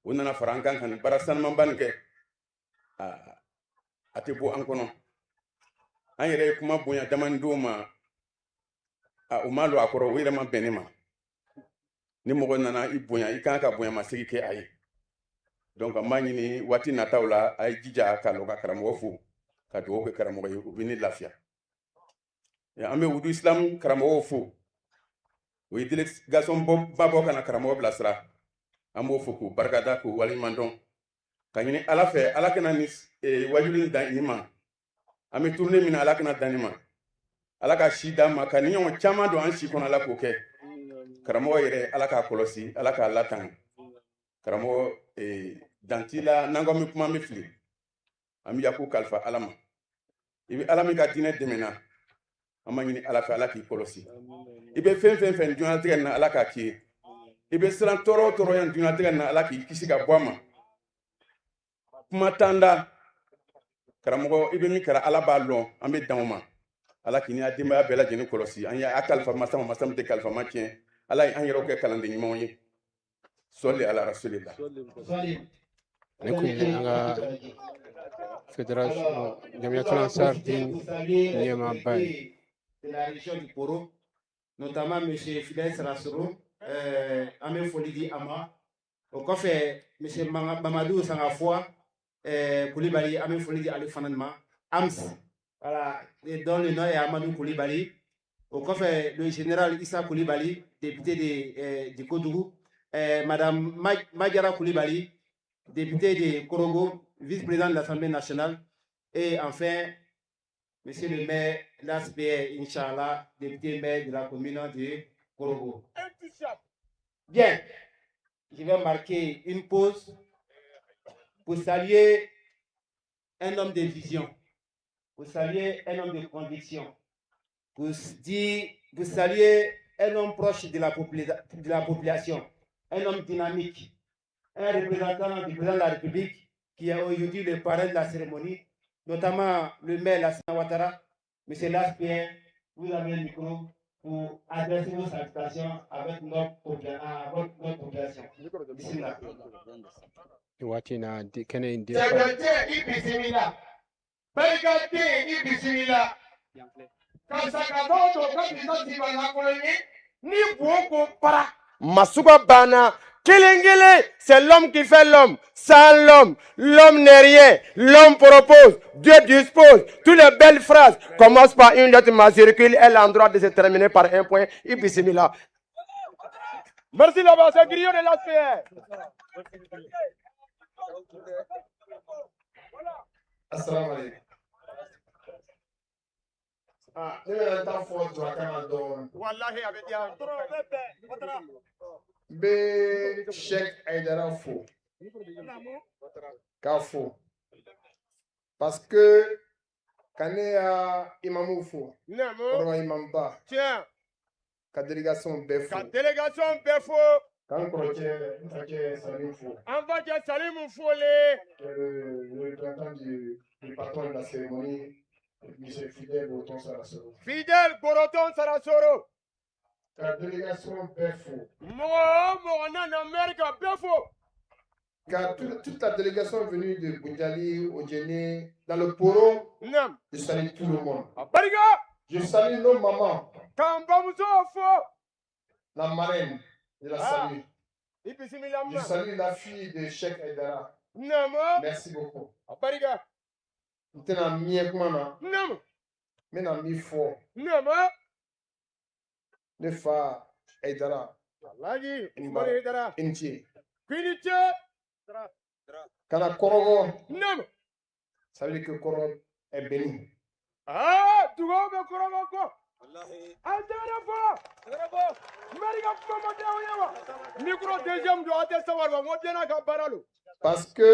Speaker 10: U nana fara an kan ka nin baara sanumanba nin kɛ, a tɛ bɔ an kɔnɔ. An yɛrɛ ye kuma bonya damani d'u ma, u ma don a kɔrɔ, u yɛrɛ ma bɛn ne ma. Ni mɔgɔ nana i bonya, i kan ka bonyamasegin kɛ a ye. Donc an b'a ɲini waati nataw la, a ye jija ka lɔ ka karamɔgɔ fo, ka dugawu kɛ karamɔgɔ ye, u bɛ ni lafiya. An bɛ Wudu Islam karamɔgɔw fo, o ye délégation ba bɔ ka na karamɔgɔ bilasira. An b'o fo k'u barikada, k'u waleɲuman dɔn, ka ɲini Ala fɛ Ala kana ni wajuli nin dan nin ma. An bɛ tournée min na, Ala kana dan nin ma. Ala ka si d'an ma ka ni ɲɔgɔn caman don an si kɔnɔ, Ala k'o kɛ. Karamɔgɔ yɛrɛ, Ala k'a kɔlɔsi, Ala k'a latanga. Karamɔgɔ danti la, n'an ko an bɛ kuma, an bɛ fili. An bɛ yaku kalifa Ala ma. I bɛ Ala min ka diinɛ dɛmɛ na, an b'a ɲini Ala fɛ, Ala k'i kɔlɔsi. I bɛ fɛn fɛn fɛn diɲɛlatigɛ na, Ala k'a k'i ye. I bɛ siran tɔɔrɔ o tɔɔrɔ yan diɲɛlatigɛ na, Ala k'i kisi ka bɔ a ma. Kuma t'an da. Karamɔgɔ, i bɛ min kɛra, Ala b'a lɔn, an bɛ dan o ma. Ala k'i ni a denbaya bɛɛ lajɛlen kɔlɔsi. An y'a kalifa masa ma, masa min tɛ kalifa ma tiɲɛ. Ala ye an yɛrɛw kɛ kalanden ɲumanw ye. Sɔli ala rasulillah.
Speaker 4: Ne kun ye an ka fédération Jamiyatul Ansar Din ɲɛmaaba ye.
Speaker 5: De la région du Poro, notamment M. Fidel Sarasoro, an bɛ foli di a ma. O kɔfɛ, M. Mamadou Sangafoa Koulibaly, an bɛ foli di ale fana ma. Ams, voilà, et dont le nom est Amadou Koulibaly. O kɔfɛ, le général Issa Koulibaly, député de Kodougou. Madame Madjara Koulibaly, députée de Korhogo, vice-président de l'Assemblée nationale. Et enfin, Monsieur le maire, l'ASPR, Inch'Allah, député maire de la commune de Korhogo. Bien, je vais marquer une pause pour saluer un homme de vision, pour saluer un homme de conviction, pour saluer un homme proche de la population, un homme dynamique, un représentant du président de la République qui est aujourd'hui le parrain de la cérémonie, notamment le maire Lassana Ouattara. Monsieur Laspierre, vous avez le micro pour adresser vos salutations avec notre population. Bismillah.
Speaker 4: Nin waati in na kɛnɛ in den.
Speaker 6: Cɛbɛcɛ, i bisimila. Barikaden, i bisimila. Karisa ka dɔw to ka bisa siba lankolon ye
Speaker 1: ni bo ko para masuba banna kelen kelen. C'est l'homme qui fait l'homme. Sans l'homme, l'homme n'est rien. L'homme propose, Dieu dispose. Toutes les belles phrases commencent par une lettre majuscule et l'endroit de se terminer par un point. I bisimila. Merci là-bas, c'est griot de l'ASPR.
Speaker 12: Assalamu alaikum. Ah, ne bɛna n ta fɔ jurakan na dɔɔni.
Speaker 1: Wallahi, a bɛ diya.
Speaker 12: N bɛ Cheikh Aïdara fo k'a fo parce que ka ne ya imamu fo, kɔrɔma imamba, ka délégation bɛɛ fo,
Speaker 1: ka délégation bɛɛ fo,
Speaker 12: k'an kɔrɔcɛ, n facɛ Salim fo,
Speaker 1: an facɛ Salimu fo le,
Speaker 12: le représentant du patron de la cérémonie, M. Fidèle Boroton Sarasoro.
Speaker 1: Fidèle Boroton Sarasoro.
Speaker 12: Ka délégation bɛɛ fo.
Speaker 1: Mɔgɔ o mɔgɔ nana maire ka bɛɛ fo.
Speaker 12: Car toute la délégation venue de Boundiali, Odienné, dans le Poro, je salue tout le monde.
Speaker 1: Barika.
Speaker 12: Je salue nos mamans.
Speaker 1: K'an bamuso fo.
Speaker 12: La marraine, je la salue.
Speaker 1: I bisimila.
Speaker 12: Je salue la fille de Cheikh Aïdara. Merci beaucoup.
Speaker 1: Barika.
Speaker 12: N tɛna miɲɛ kuma na. N bɛna min fɔ. Ne fa Aïdara.
Speaker 1: Alhaji Ousmane Aïdara.
Speaker 12: I ni ce.
Speaker 1: K'i ni ce.
Speaker 12: Ka na Kɔrɔgɔ. Ça veut dire que Kɔrɔgɔ est béni.
Speaker 1: Ah, dugawu bɛ Kɔrɔgɔ kɔ. An tɛgɛrɛ fɔ. Maire ka kuma ma diya aw ye wa? Micro deuxième don, aw tɛ sabali wa? N ko bɛɛ n'a ka baara don.
Speaker 12: Parce que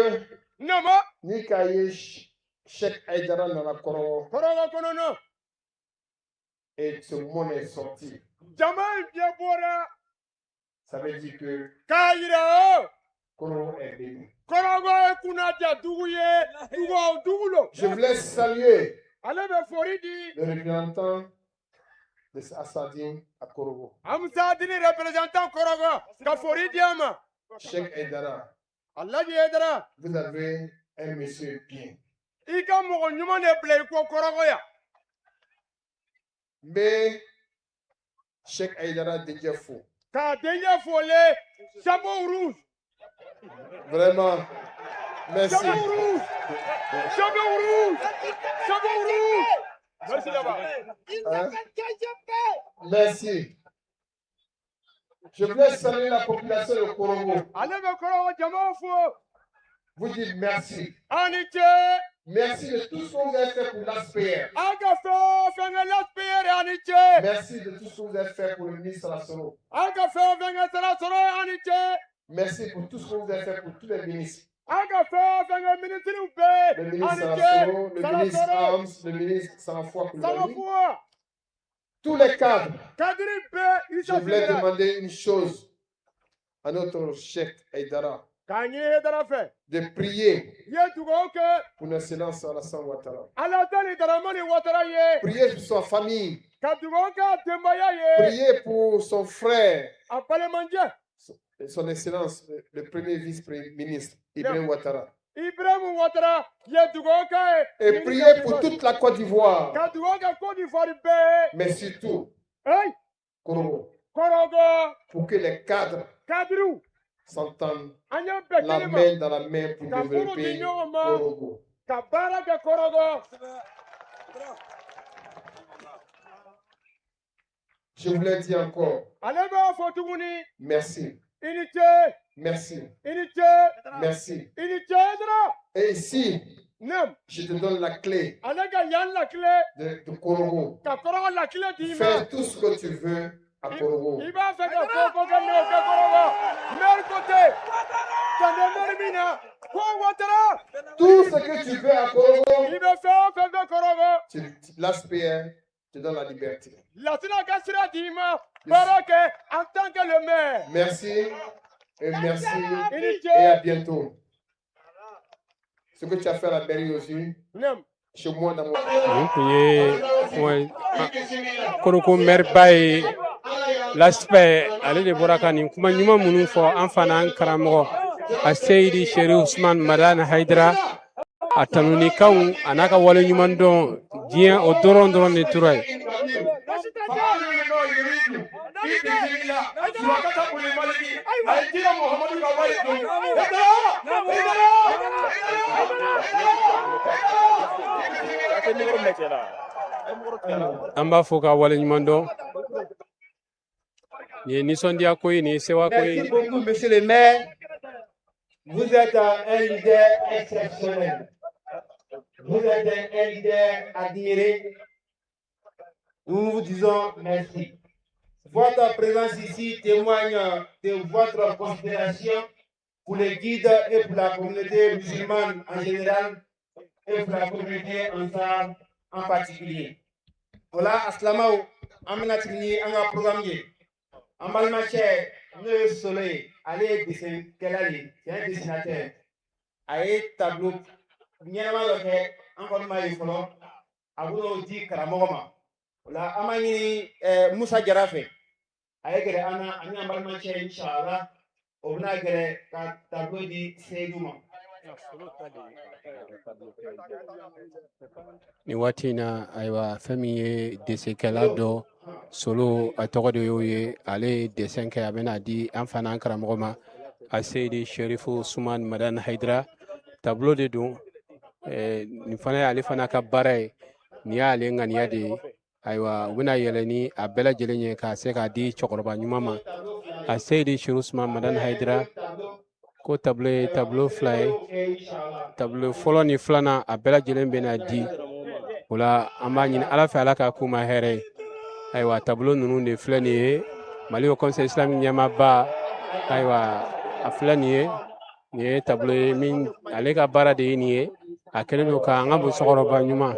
Speaker 12: ni k'a ye Cheikh Aïdara nana Kɔrɔgɔ.
Speaker 1: Kɔrɔgɔ kɔnɔ nɔ.
Speaker 12: Et ce monde est sorti.
Speaker 1: Jama in bɛɛ bɔra.
Speaker 12: Ça veut dire que
Speaker 1: k'a yira o.
Speaker 12: Kɔrɔgɔ est béni.
Speaker 1: Kɔrɔgɔ ye kunnaja dugu ye. Dugu dugu lo.
Speaker 12: Je voulais saluer
Speaker 1: Ale bɛ foli di.
Speaker 12: le représentant de Assadine à Korhogo.
Speaker 1: Amusadini représentant Kɔrɔgɔ ka foli di a ma.
Speaker 12: Cheikh Aïdara.
Speaker 1: Alhaji Aïdara.
Speaker 12: Vous avez un monsieur bien.
Speaker 1: I ka mɔgɔ ɲuman de bila i kɔ Kɔrɔgɔ yan.
Speaker 12: N bɛ Cheikh Aïdara denkɛ fo.
Speaker 1: K'a denkɛ fole, chapeau rouge.
Speaker 12: Vraiment, merci.
Speaker 1: Chapeau rouge. Chapeau rouge. Chapeau rouge. Merci là-bas.
Speaker 12: Hein? Merci. Je voulais saluer la population de Korhogo.
Speaker 1: Ale bɛ Kɔrɔgɔ jamaw fo.
Speaker 12: Vous dites merci.
Speaker 1: Aw ni ce.
Speaker 12: Merci de tout ce que vous avez fait pour l'ASPR.
Speaker 1: Aw ka fɛn o fɛn kɛ l'ASPR, aw ni ce.
Speaker 12: Merci de tout ce que ce que vous avez fait pour le ministre Salasoro. Merci pour tout ce que vous avez fait pour tous les ministres. Le ministre Salasoro, le ministre Arms, le ministre Sanafoua Koulibaly. Tous les cadres. Je voulais demander une chose à notre chef Haïdara. De prier pour notre excellence Alassane Ouattara. Prier pour sa famille. Prier pour son frère, son excellence, le premier vice-ministre Ibrahim Ouattara. Et prier pour toute la Côte d'Ivoire. Mais surtout, Korhogo. Pour que les cadres s'entendent la main dans la main pour développer Korhogo. Je voulais dire encore merci. Merci. Merci. Et ici, je te donne la clé de Korhogo. Fais tout ce que tu veux à Korhogo. Tout ce que tu veux à Korhogo, l'ASPR te donne la liberté.
Speaker 1: En tant que le maire.
Speaker 12: Merci et merci et à bientôt. Ce que tu as fait à la mairie aussi, chez moi dans mon...
Speaker 4: Korhogo maire ba ye l'aspect ale de bɔra ka nin kuma ɲuman minnu fɔ an fana an karamɔgɔ a Seyidi Seri Usman Madani Haidara a tanunikanw a n'a ka wale ɲuman dɔn diɲɛ o dɔrɔn dɔrɔn de tora yen. An b'a fɔ ka wale ɲuman dɔn. Nin ye nisɔndiya ko ye, nin ye sewa ko ye.
Speaker 5: Merci beaucoup, monsieur le maire. Vous êtes un leader exceptionnel. Vous êtes un leader admiré. Nous vous disons merci. Votre présence ici témoigne de votre considération pour les guides et pour la communauté musulmane en général et pour la communauté Ansar en particulier. Voilà, asilamaw, an bɛna tuguni ni an ka programme ye. An balimakɛ n'o ye Solo ye, ale ye dessin kɛla de ye, c'est un dessinateur. A ye tableau ɲɛnama dɔ kɛ, an kɔni m'a ye fɔlɔ, a bɛn'o di karamɔgɔ ma. O la an b'a ɲini Musa Jara fɛ, a ye gɛrɛ an na ani an balimakɛ inshallah, o bɛna gɛrɛ ka tableau di Seydou ma.
Speaker 4: Nin waati in na, ayiwa, fɛn min ye dessin kɛla dɔ Solo, a tɔgɔ de y'o ye, ale ye dessin kɛ, a bɛna di an fana an karamɔgɔ ma a Seyidi Sherifu Suman Madani Haidara. Tableau de don, nin fana y'ale fana ka baara ye, nin y'ale ŋaniya de ye. Ayiwa, u bɛna yɛlɛ ni a bɛɛ lajɛlen ye k'a se k'a di cɛkɔrɔba ɲuman ma a Seyidi Sherifu Suman Madani Haidara. Ko tableau ye tableau fila ye, tableau fɔlɔ ni filanan, a bɛɛ lajɛlen bɛna di o la. An b'a ɲini Ala fɛ, Ala ka k'u ma hɛrɛ ye. Ayiwa, tableau ninnu de filɛ nin ye. Mali Haut Conseil islamique ɲɛmaaba, ayiwa, a filɛ nin ye. Nin ye tableau ye min ale ka baara de ye nin ye, a kɛlen don k'an ka musokɔrɔba ɲuman.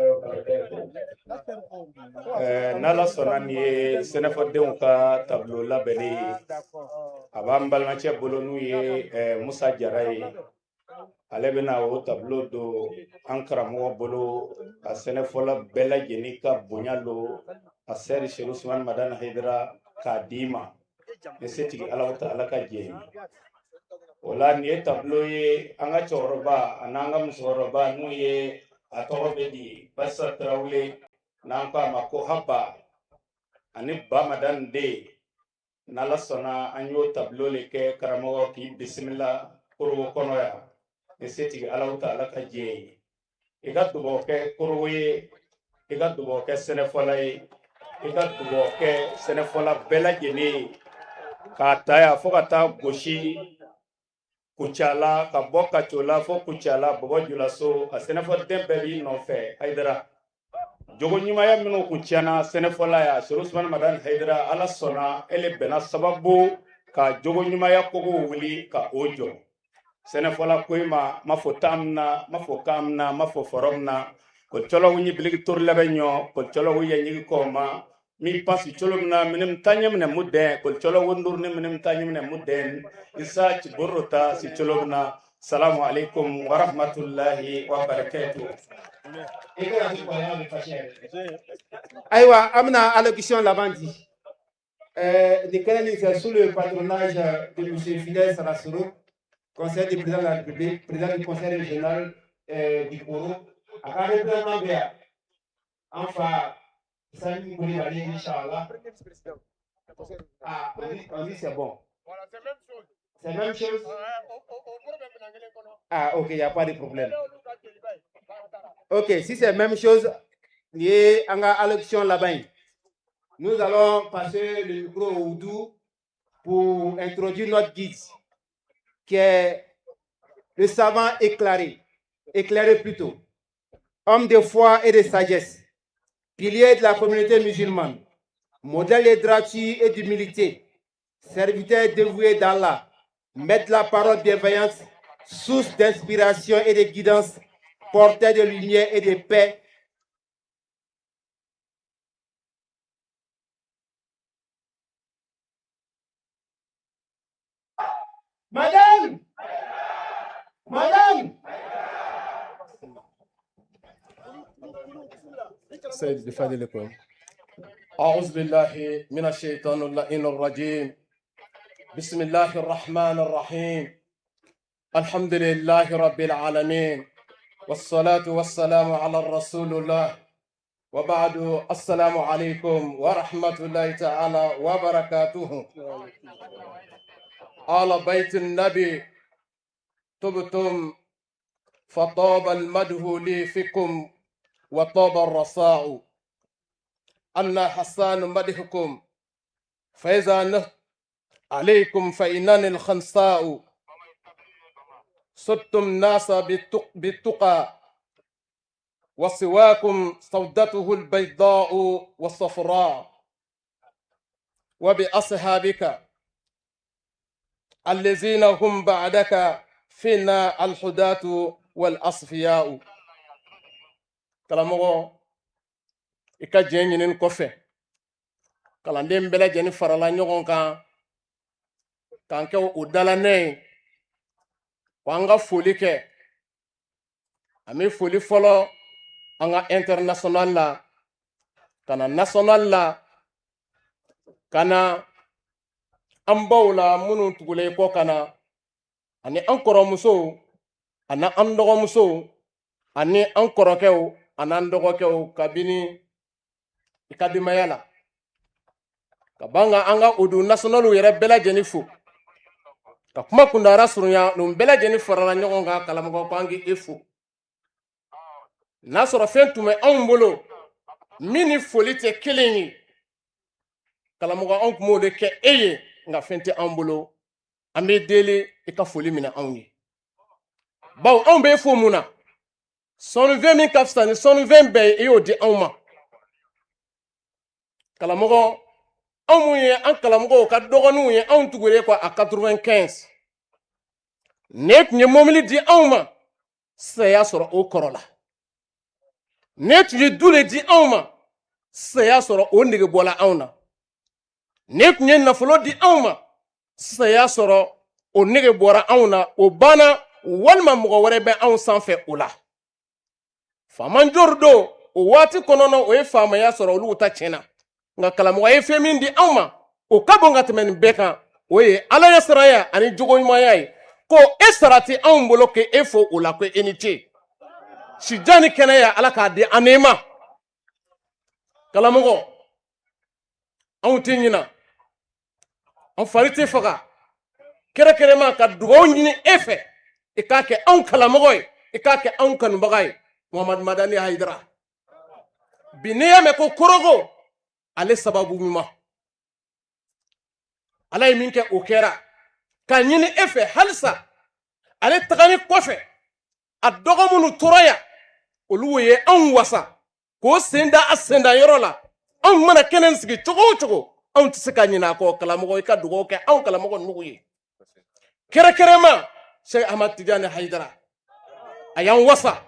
Speaker 10: N'Ala sɔnna, nin ye sɛnɛfɔdenw ka tableau labɛnnen ye. A b'an balimacɛ bolo n'u ye Musa Jara ye. Ale bɛna o tableau don an karamɔgɔ bolo ka sɛnɛfɔla bɛɛ lajɛlen ka bonya don a sɛri Seru Usumani Madani Hayidara k'a d'i ma ni setigi Ala ta Ala ka jɛ ye. O la nin ye tableau ye an ka cɛkɔrɔba ani an ka musokɔrɔba n'u ye, a tɔgɔ bɛ di Basa Tarawele, n'an ko a ma ko Haba ani Ba Madani den. N'Ala sɔnna, an y'o tableau le kɛ karamɔgɔ k'i bisimila Korhogo kɔnɔ yan ni setigi Ala ta Ala ka jɛ ye. I ka dugawu kɛ Korhogo ye, i ka dugawu kɛ sɛnɛfɔla ye, i ka dugawu kɛ sɛnɛfɔla bɛɛ lajɛlen ye, k'a ta yan fo ka taa gosi Kucala, ka bɔ Kacola fo Kucala, Bɔbɔ Julaso, a sɛnɛfɔden bɛɛ b'i nɔfɛ Hayidara. Jogo ɲumanya minnu kun tiɲɛna sɛnɛfɔla ya Serifu Usumani Madani Hayidara, Ala sɔnna ele bɛnna sababu ka jogo ɲumanya kogo wuli ka o jɔ. Sɛnɛfɔla ko i ma, ma fɔ tam na, ma fɔ kam na, ma fɔ fɔrɔm na, ko cɔlɔw ɲi biligi tori labɛn ɲɔ, ko cɔlɔw ye ɲigi kɔ ma mi pasi cɔlɔ min na minim ta ɲɛ minɛ mu dɛn, ko cɔlɔw ndur ni minim ta ɲɛ minɛ mu dɛn, isa ci borro ta si cɔlɔ min na. Salamu alaikum wa rahmatullahi wa barakatuh.
Speaker 5: Ayiwa, an bɛna allocution laban di. Nin kɛnɛ nin, c'est sous le patronage de monsieur Fidèle Sarassoro, conseiller du président de la République, président du conseil régional du Koro. A ka représentant bɛ yan, an fa Sani Coulibaly, inchallah. Ah, on dit c'est bon. C'est la même chose. Ah, ok, il n'y a pas de problème. Ok, si c'est la même chose, nin ye an ka allocution laban ye. Nous allons passer le micro au Oudou pour introduire notre guide, qui est le savant éclairé, éclairé plutôt, homme de foi et de sagesse, pilier de la communauté musulmane, modèle de droiture et d'humilité, serviteur dévoué d'Allah, maître de la parole bienveillante, source d'inspiration et de guidance, porteur de lumière et de paix. Madame! Madame!
Speaker 13: سيد بفضلكم. أعوذ بالله من الشيطان اللعين الرجيم. بسم الله الرحمن الرحيم. الحمد لله رب العالمين، والصلاة والسلام على رسول الله، وبعد. السلام عليكم ورحمة الله تعالى وبركاته. آل بيت النبي، طبتم فطاب المدح لي فيكم وطاب الرصاع. أنا حسان مدحكم، فإذا نهت عليكم فإنني الخنساء. صدتم الناس بالتقى، وسواكم سودته البيضاء والصفراء. وبأصحابك الذين هم بعدك فينا الحداة والأصفياء. Karamɔgɔ, i ka jɛ ɲinin kɔfɛ, kalanden bɛɛ lajɛlen farala ɲɔgɔn kan k'an kɛ o dalanɛ ye ko an ka foli kɛ. An bɛ foli fɔlɔ an ka international la, ka na national la, ka na an baw la minnu tugulen kɔ ka na, ani an kɔrɔmusow, ani an dɔgɔmusow, ani an kɔrɔkɛw, ani an dɔgɔkɛw, kabini i ka denbaya la, ka ban ka an ka odu nationaliw yɛrɛ bɛɛ lajɛlen fo. Ka kuma kundara surunya, nin bɛɛ lajɛlen farala ɲɔgɔn kan. Kalamɔgɔ, ko an k'e fo. N'a sɔrɔ fɛn tun bɛ anw bolo min ni foli tɛ kelen ye, kalamɔgɔ, anw tun b'o de kɛ e ye, nka fɛn tɛ anw bolo. An bɛ deli i ka foli minɛ anw ye, bawo anw bɛ fo mun na? Sɔnnifɛn min ka fisa ni sɔnnifɛn bɛɛ ye, i y'o di anw ma. Kalamɔgɔ, anw mun ye an kalamɔgɔw ka dɔgɔninw ye, anw tugulen kɔ a 95, ne tun ye mobili di anw ma, sisan y'a sɔrɔ o kɔrɔ la. Ne tun ye du de di anw ma, sisan y'a sɔrɔ o nege bɔla anw na. Ne tun ye nafolo di anw ma, sisan y'a sɔrɔ o nege bɔra anw na, o banna, walima mɔgɔ wɛrɛ bɛ anw sanfɛ o la. Faama jori don o waati kɔnɔna, o ye faamaya sɔrɔ, olu ta tiɲɛna. Nka kalamɔgɔ ye fɛn min di anw ma, o ka bon ka tɛmɛ nin bɛɛ kan, o ye Ala ɲɛ siranya ani jogoɲumanya ye. Ko e sara tɛ anw bolo k'e fo o la, ko e ni ce. Sijan ni kɛnɛya, Ala k'a di an ma. Kalamɔgɔ, anw tɛ ɲina, an fari tɛ faga. Kɛrɛkɛrɛma ka dugawu ɲini e fɛ, i k'a kɛ anw kalamɔgɔ ye, i k'a kɛ anw kanubaga ye. Muhamadu Madani Hayidara, bi n'i y'a mɛn ko Korogo, ale sababu ɲuman, Ala ye min kɛ, o kɛra. K'a ɲini e fɛ halisa, ale tagani kɔfɛ, a dɔgɔ minnu tora yan, olu ye anw wasa. K'o sen da a sen da yɔrɔ la. Anw mana kɛnɛ sigi cogo o cogo, anw tɛ se ka ɲinɛ a kɔ. Karamɔgɔ, i ka dugawu kɛ anw karamɔgɔ nugu ye, kɛrɛnkɛrɛnma Cheikh Ahmad Tidiane Hayidara. A y'an wasa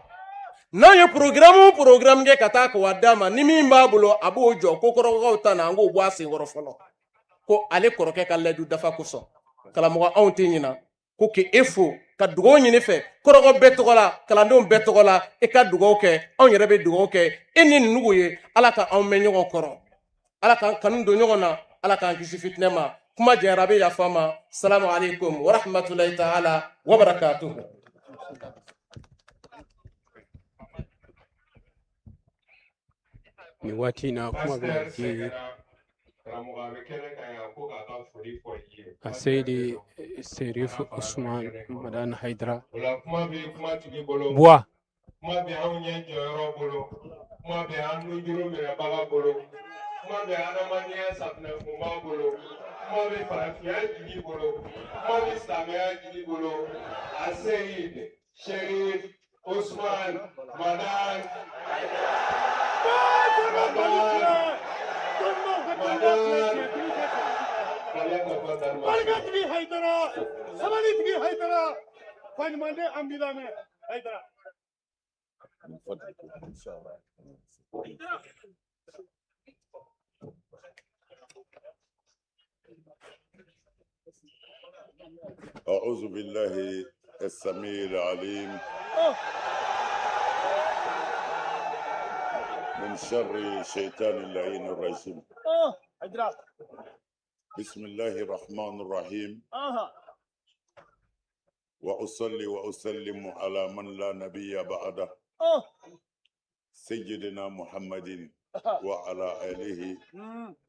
Speaker 13: n'an ye programme o programme kɛ ka taa k'o d'a ma, ni min b'a bolo a b'o jɔ ko kɔrɔkɔkaw ta na, an k'o bɔ a senkɔrɔ fɔlɔ, ko ale kɔrɔkɛ ka layidu dafa kosɔn. Karamɔgɔ, anw tɛ ɲina ko k'e fo ka dugawu ɲini fɛ kɔrɔkɔ bɛɛ tɔgɔ la, kalandenw bɛɛ tɔgɔ la. E ka dugawu kɛ, anw yɛrɛ bɛ dugawu kɛ e ni nugu ye. Ala ka anw mɛn ɲɔgɔn kɔrɔ, Ala k'an kanu don ɲɔgɔn na, Ala k'an kisi fitinɛ ma. Kuma janyara, a bɛ yafa ma. Salamu aleykum wa rahmatulahi ta'ala wa barakatuhu.
Speaker 4: Nin waati in na, kuma bɛ di a Seyidi Serif Usman Madani Hayidara.
Speaker 6: Kuma bɛ kumatigi bolo.
Speaker 4: Buwa.
Speaker 6: Kuma bɛ anw ɲɛ jɔyɔrɔ bolo, kuma bɛ an nujuru minɛbaga bolo, kuma bɛ adamadenya safunɛkunba bolo, kuma bɛ farafinya jigi bolo, kuma bɛ silamɛya jigi bolo. A Seyidi Serif Usman Madani Madani Madani.
Speaker 14: Barikatigi Hayidara, sabalitigi Hayidara, faɲumanden an b'i lamɛn Hayidara.
Speaker 15: أعوذ بالله السميع العليم من شر شيطان اللعين الرجيم. بسم الله الرحمن الرحيم. وأصلي وأسلم على من لا نبي بعده، سيدنا محمد وعلى آله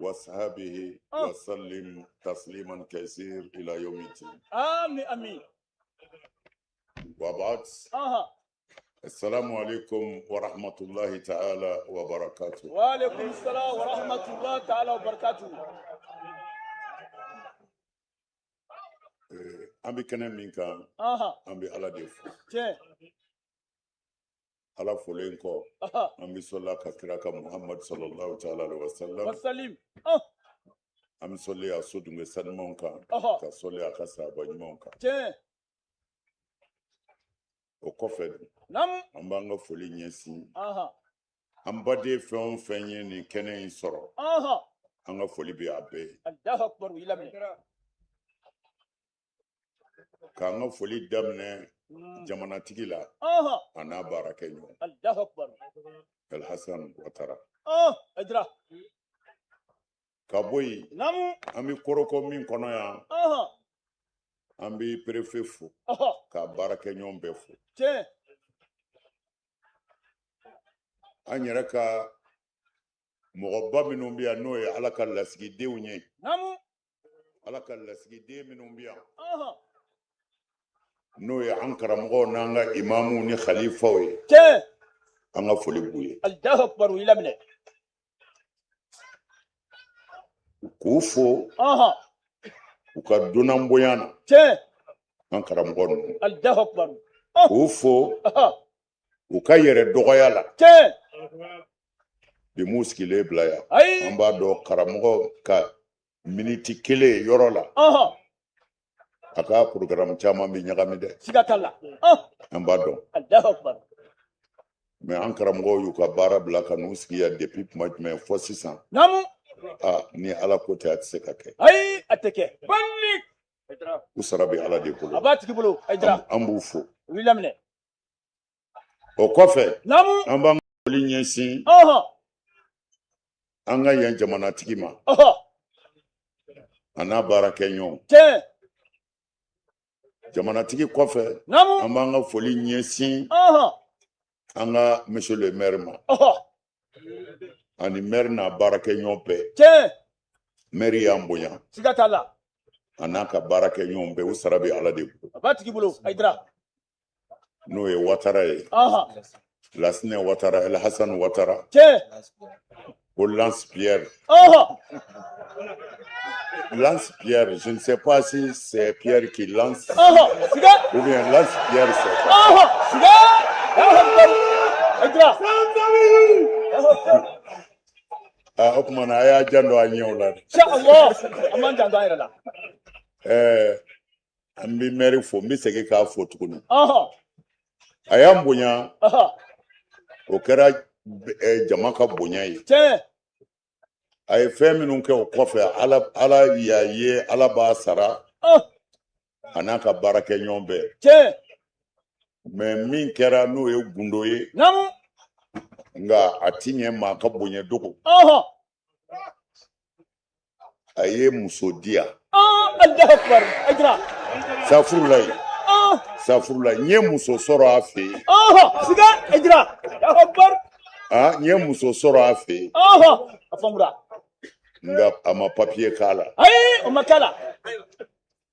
Speaker 15: وصحبه وسلم تسليما كثير إلى يوم الدين.
Speaker 14: آمين آمين.
Speaker 15: وبعد، السلام عليكم ورحمة الله تعالى وبركاته.
Speaker 14: وعليكم السلام ورحمة الله تعالى وبركاته.
Speaker 15: An bɛ kɛnɛ min kan, an bɛ Ala de fo. Ala folen kɔ, an bɛ sɔli ka kira ka Muhammad sallallahu ta'ala alaihi wa sallam. An bɛ sɔli a sodunkɛ sanumanw kan, ka sɔli a ka sahaba ɲumanw kan. O kɔfɛ, an b'an ka foli ɲɛsin an baden fɛn o fɛn ye nin kɛnɛ in sɔrɔ, an ka foli bɛ a bɛɛ ye. K'an ka foli daminɛ jamanatigi la a n'a baarakɛɲɔgɔn Alhasan Watara. Ka bɔ yen, an bɛ Korhogo min kɔnɔ yan, an bɛ préfet fo k'a baarakɛɲɔgɔn bɛɛ fo. An yɛrɛ ka mɔgɔba minnu bɛ yan, n'o ye Ala ka lasigidenw ye, Ala ka lasigiden minnu bɛ yan, n'o ye an karamɔgɔw n'an ka imamuw ni khalifaw ye, an ka foli b'u ye. K'u fo u ka dunan bonya na, an karamɔgɔ ninnu. K'u fo u ka yɛrɛ dɔgɔya la. Bi m'u sigilen bila yan, an b'a dɔn karamɔgɔ ka miniti kelen yɔrɔ la, a ka programme caman bɛ ɲagami dɛ. An b'a dɔn. Mais an karamɔgɔw y'u ka baara bila ka n'u sigi yan depuis tuma jumɛn fɔ sisan. Ni Ala ko tɛ, a tɛ se ka kɛ.
Speaker 14: Ayi, a tɛ kɛ.
Speaker 15: U sara bɛ Ala de bolo.
Speaker 14: A b'a tigi bolo.
Speaker 15: An b'u fo. O kɔfɛ, an b'an ka foli ɲɛsin an ka yan jamanatigi ma a n'a baarakɛɲɔgɔnw. Jamanatigi kɔfɛ, an b'an ka foli ɲɛsin an ka monsieur le maire ma ani maire n'a baarakɛɲɔgɔn bɛɛ. Maire y'an bonya a n'a ka baarakɛɲɔgɔn bɛɛ, u sara bɛ Ala de bolo.
Speaker 14: A b'a tigi bolo, Hayidara.
Speaker 15: N'o ye Watara ye, Lasinɛ Watara, El Hassan Watara, ko Lance Pierre. Lance Pierre, je ne sais pas si c'est Pierre qui lance ou bien Lance Pierre, c'est pas.
Speaker 16: Hayidara.
Speaker 15: Aa, o tuma na a y'a janto a ɲɛw la dɛ.
Speaker 16: Inshallah, an b'an janto an yɛrɛ la.
Speaker 15: Ɛɛ, an bɛ mɛri fo, n bɛ segin k'a fo tuguni. A y'an bonya, o kɛra jama ka bonya ye.
Speaker 16: Tiɲɛ.
Speaker 15: A ye fɛn minnu kɛ o kɔfɛ, Ala Ala y'a ye, Ala b'a sara. A n'a ka baarakɛɲɔgɔn bɛɛ.
Speaker 16: Tiɲɛ.
Speaker 15: Mais min kɛra n'o ye gundo ye.
Speaker 16: Naamu.
Speaker 15: Nka a ti ɲɛ maa ka bonya dogo. A ye muso di yan.
Speaker 16: Allahu akbar. Hayidara.
Speaker 15: Safurulayi. Safurulayi, n ye muso sɔrɔ a fɛ yen.
Speaker 16: Siga Hayidara. Allahu akbar.
Speaker 15: N ye muso sɔrɔ a fɛ yen.
Speaker 16: A faamura.
Speaker 15: Nka a ma papiye k'a la.
Speaker 16: Ayi, o ma k'a la.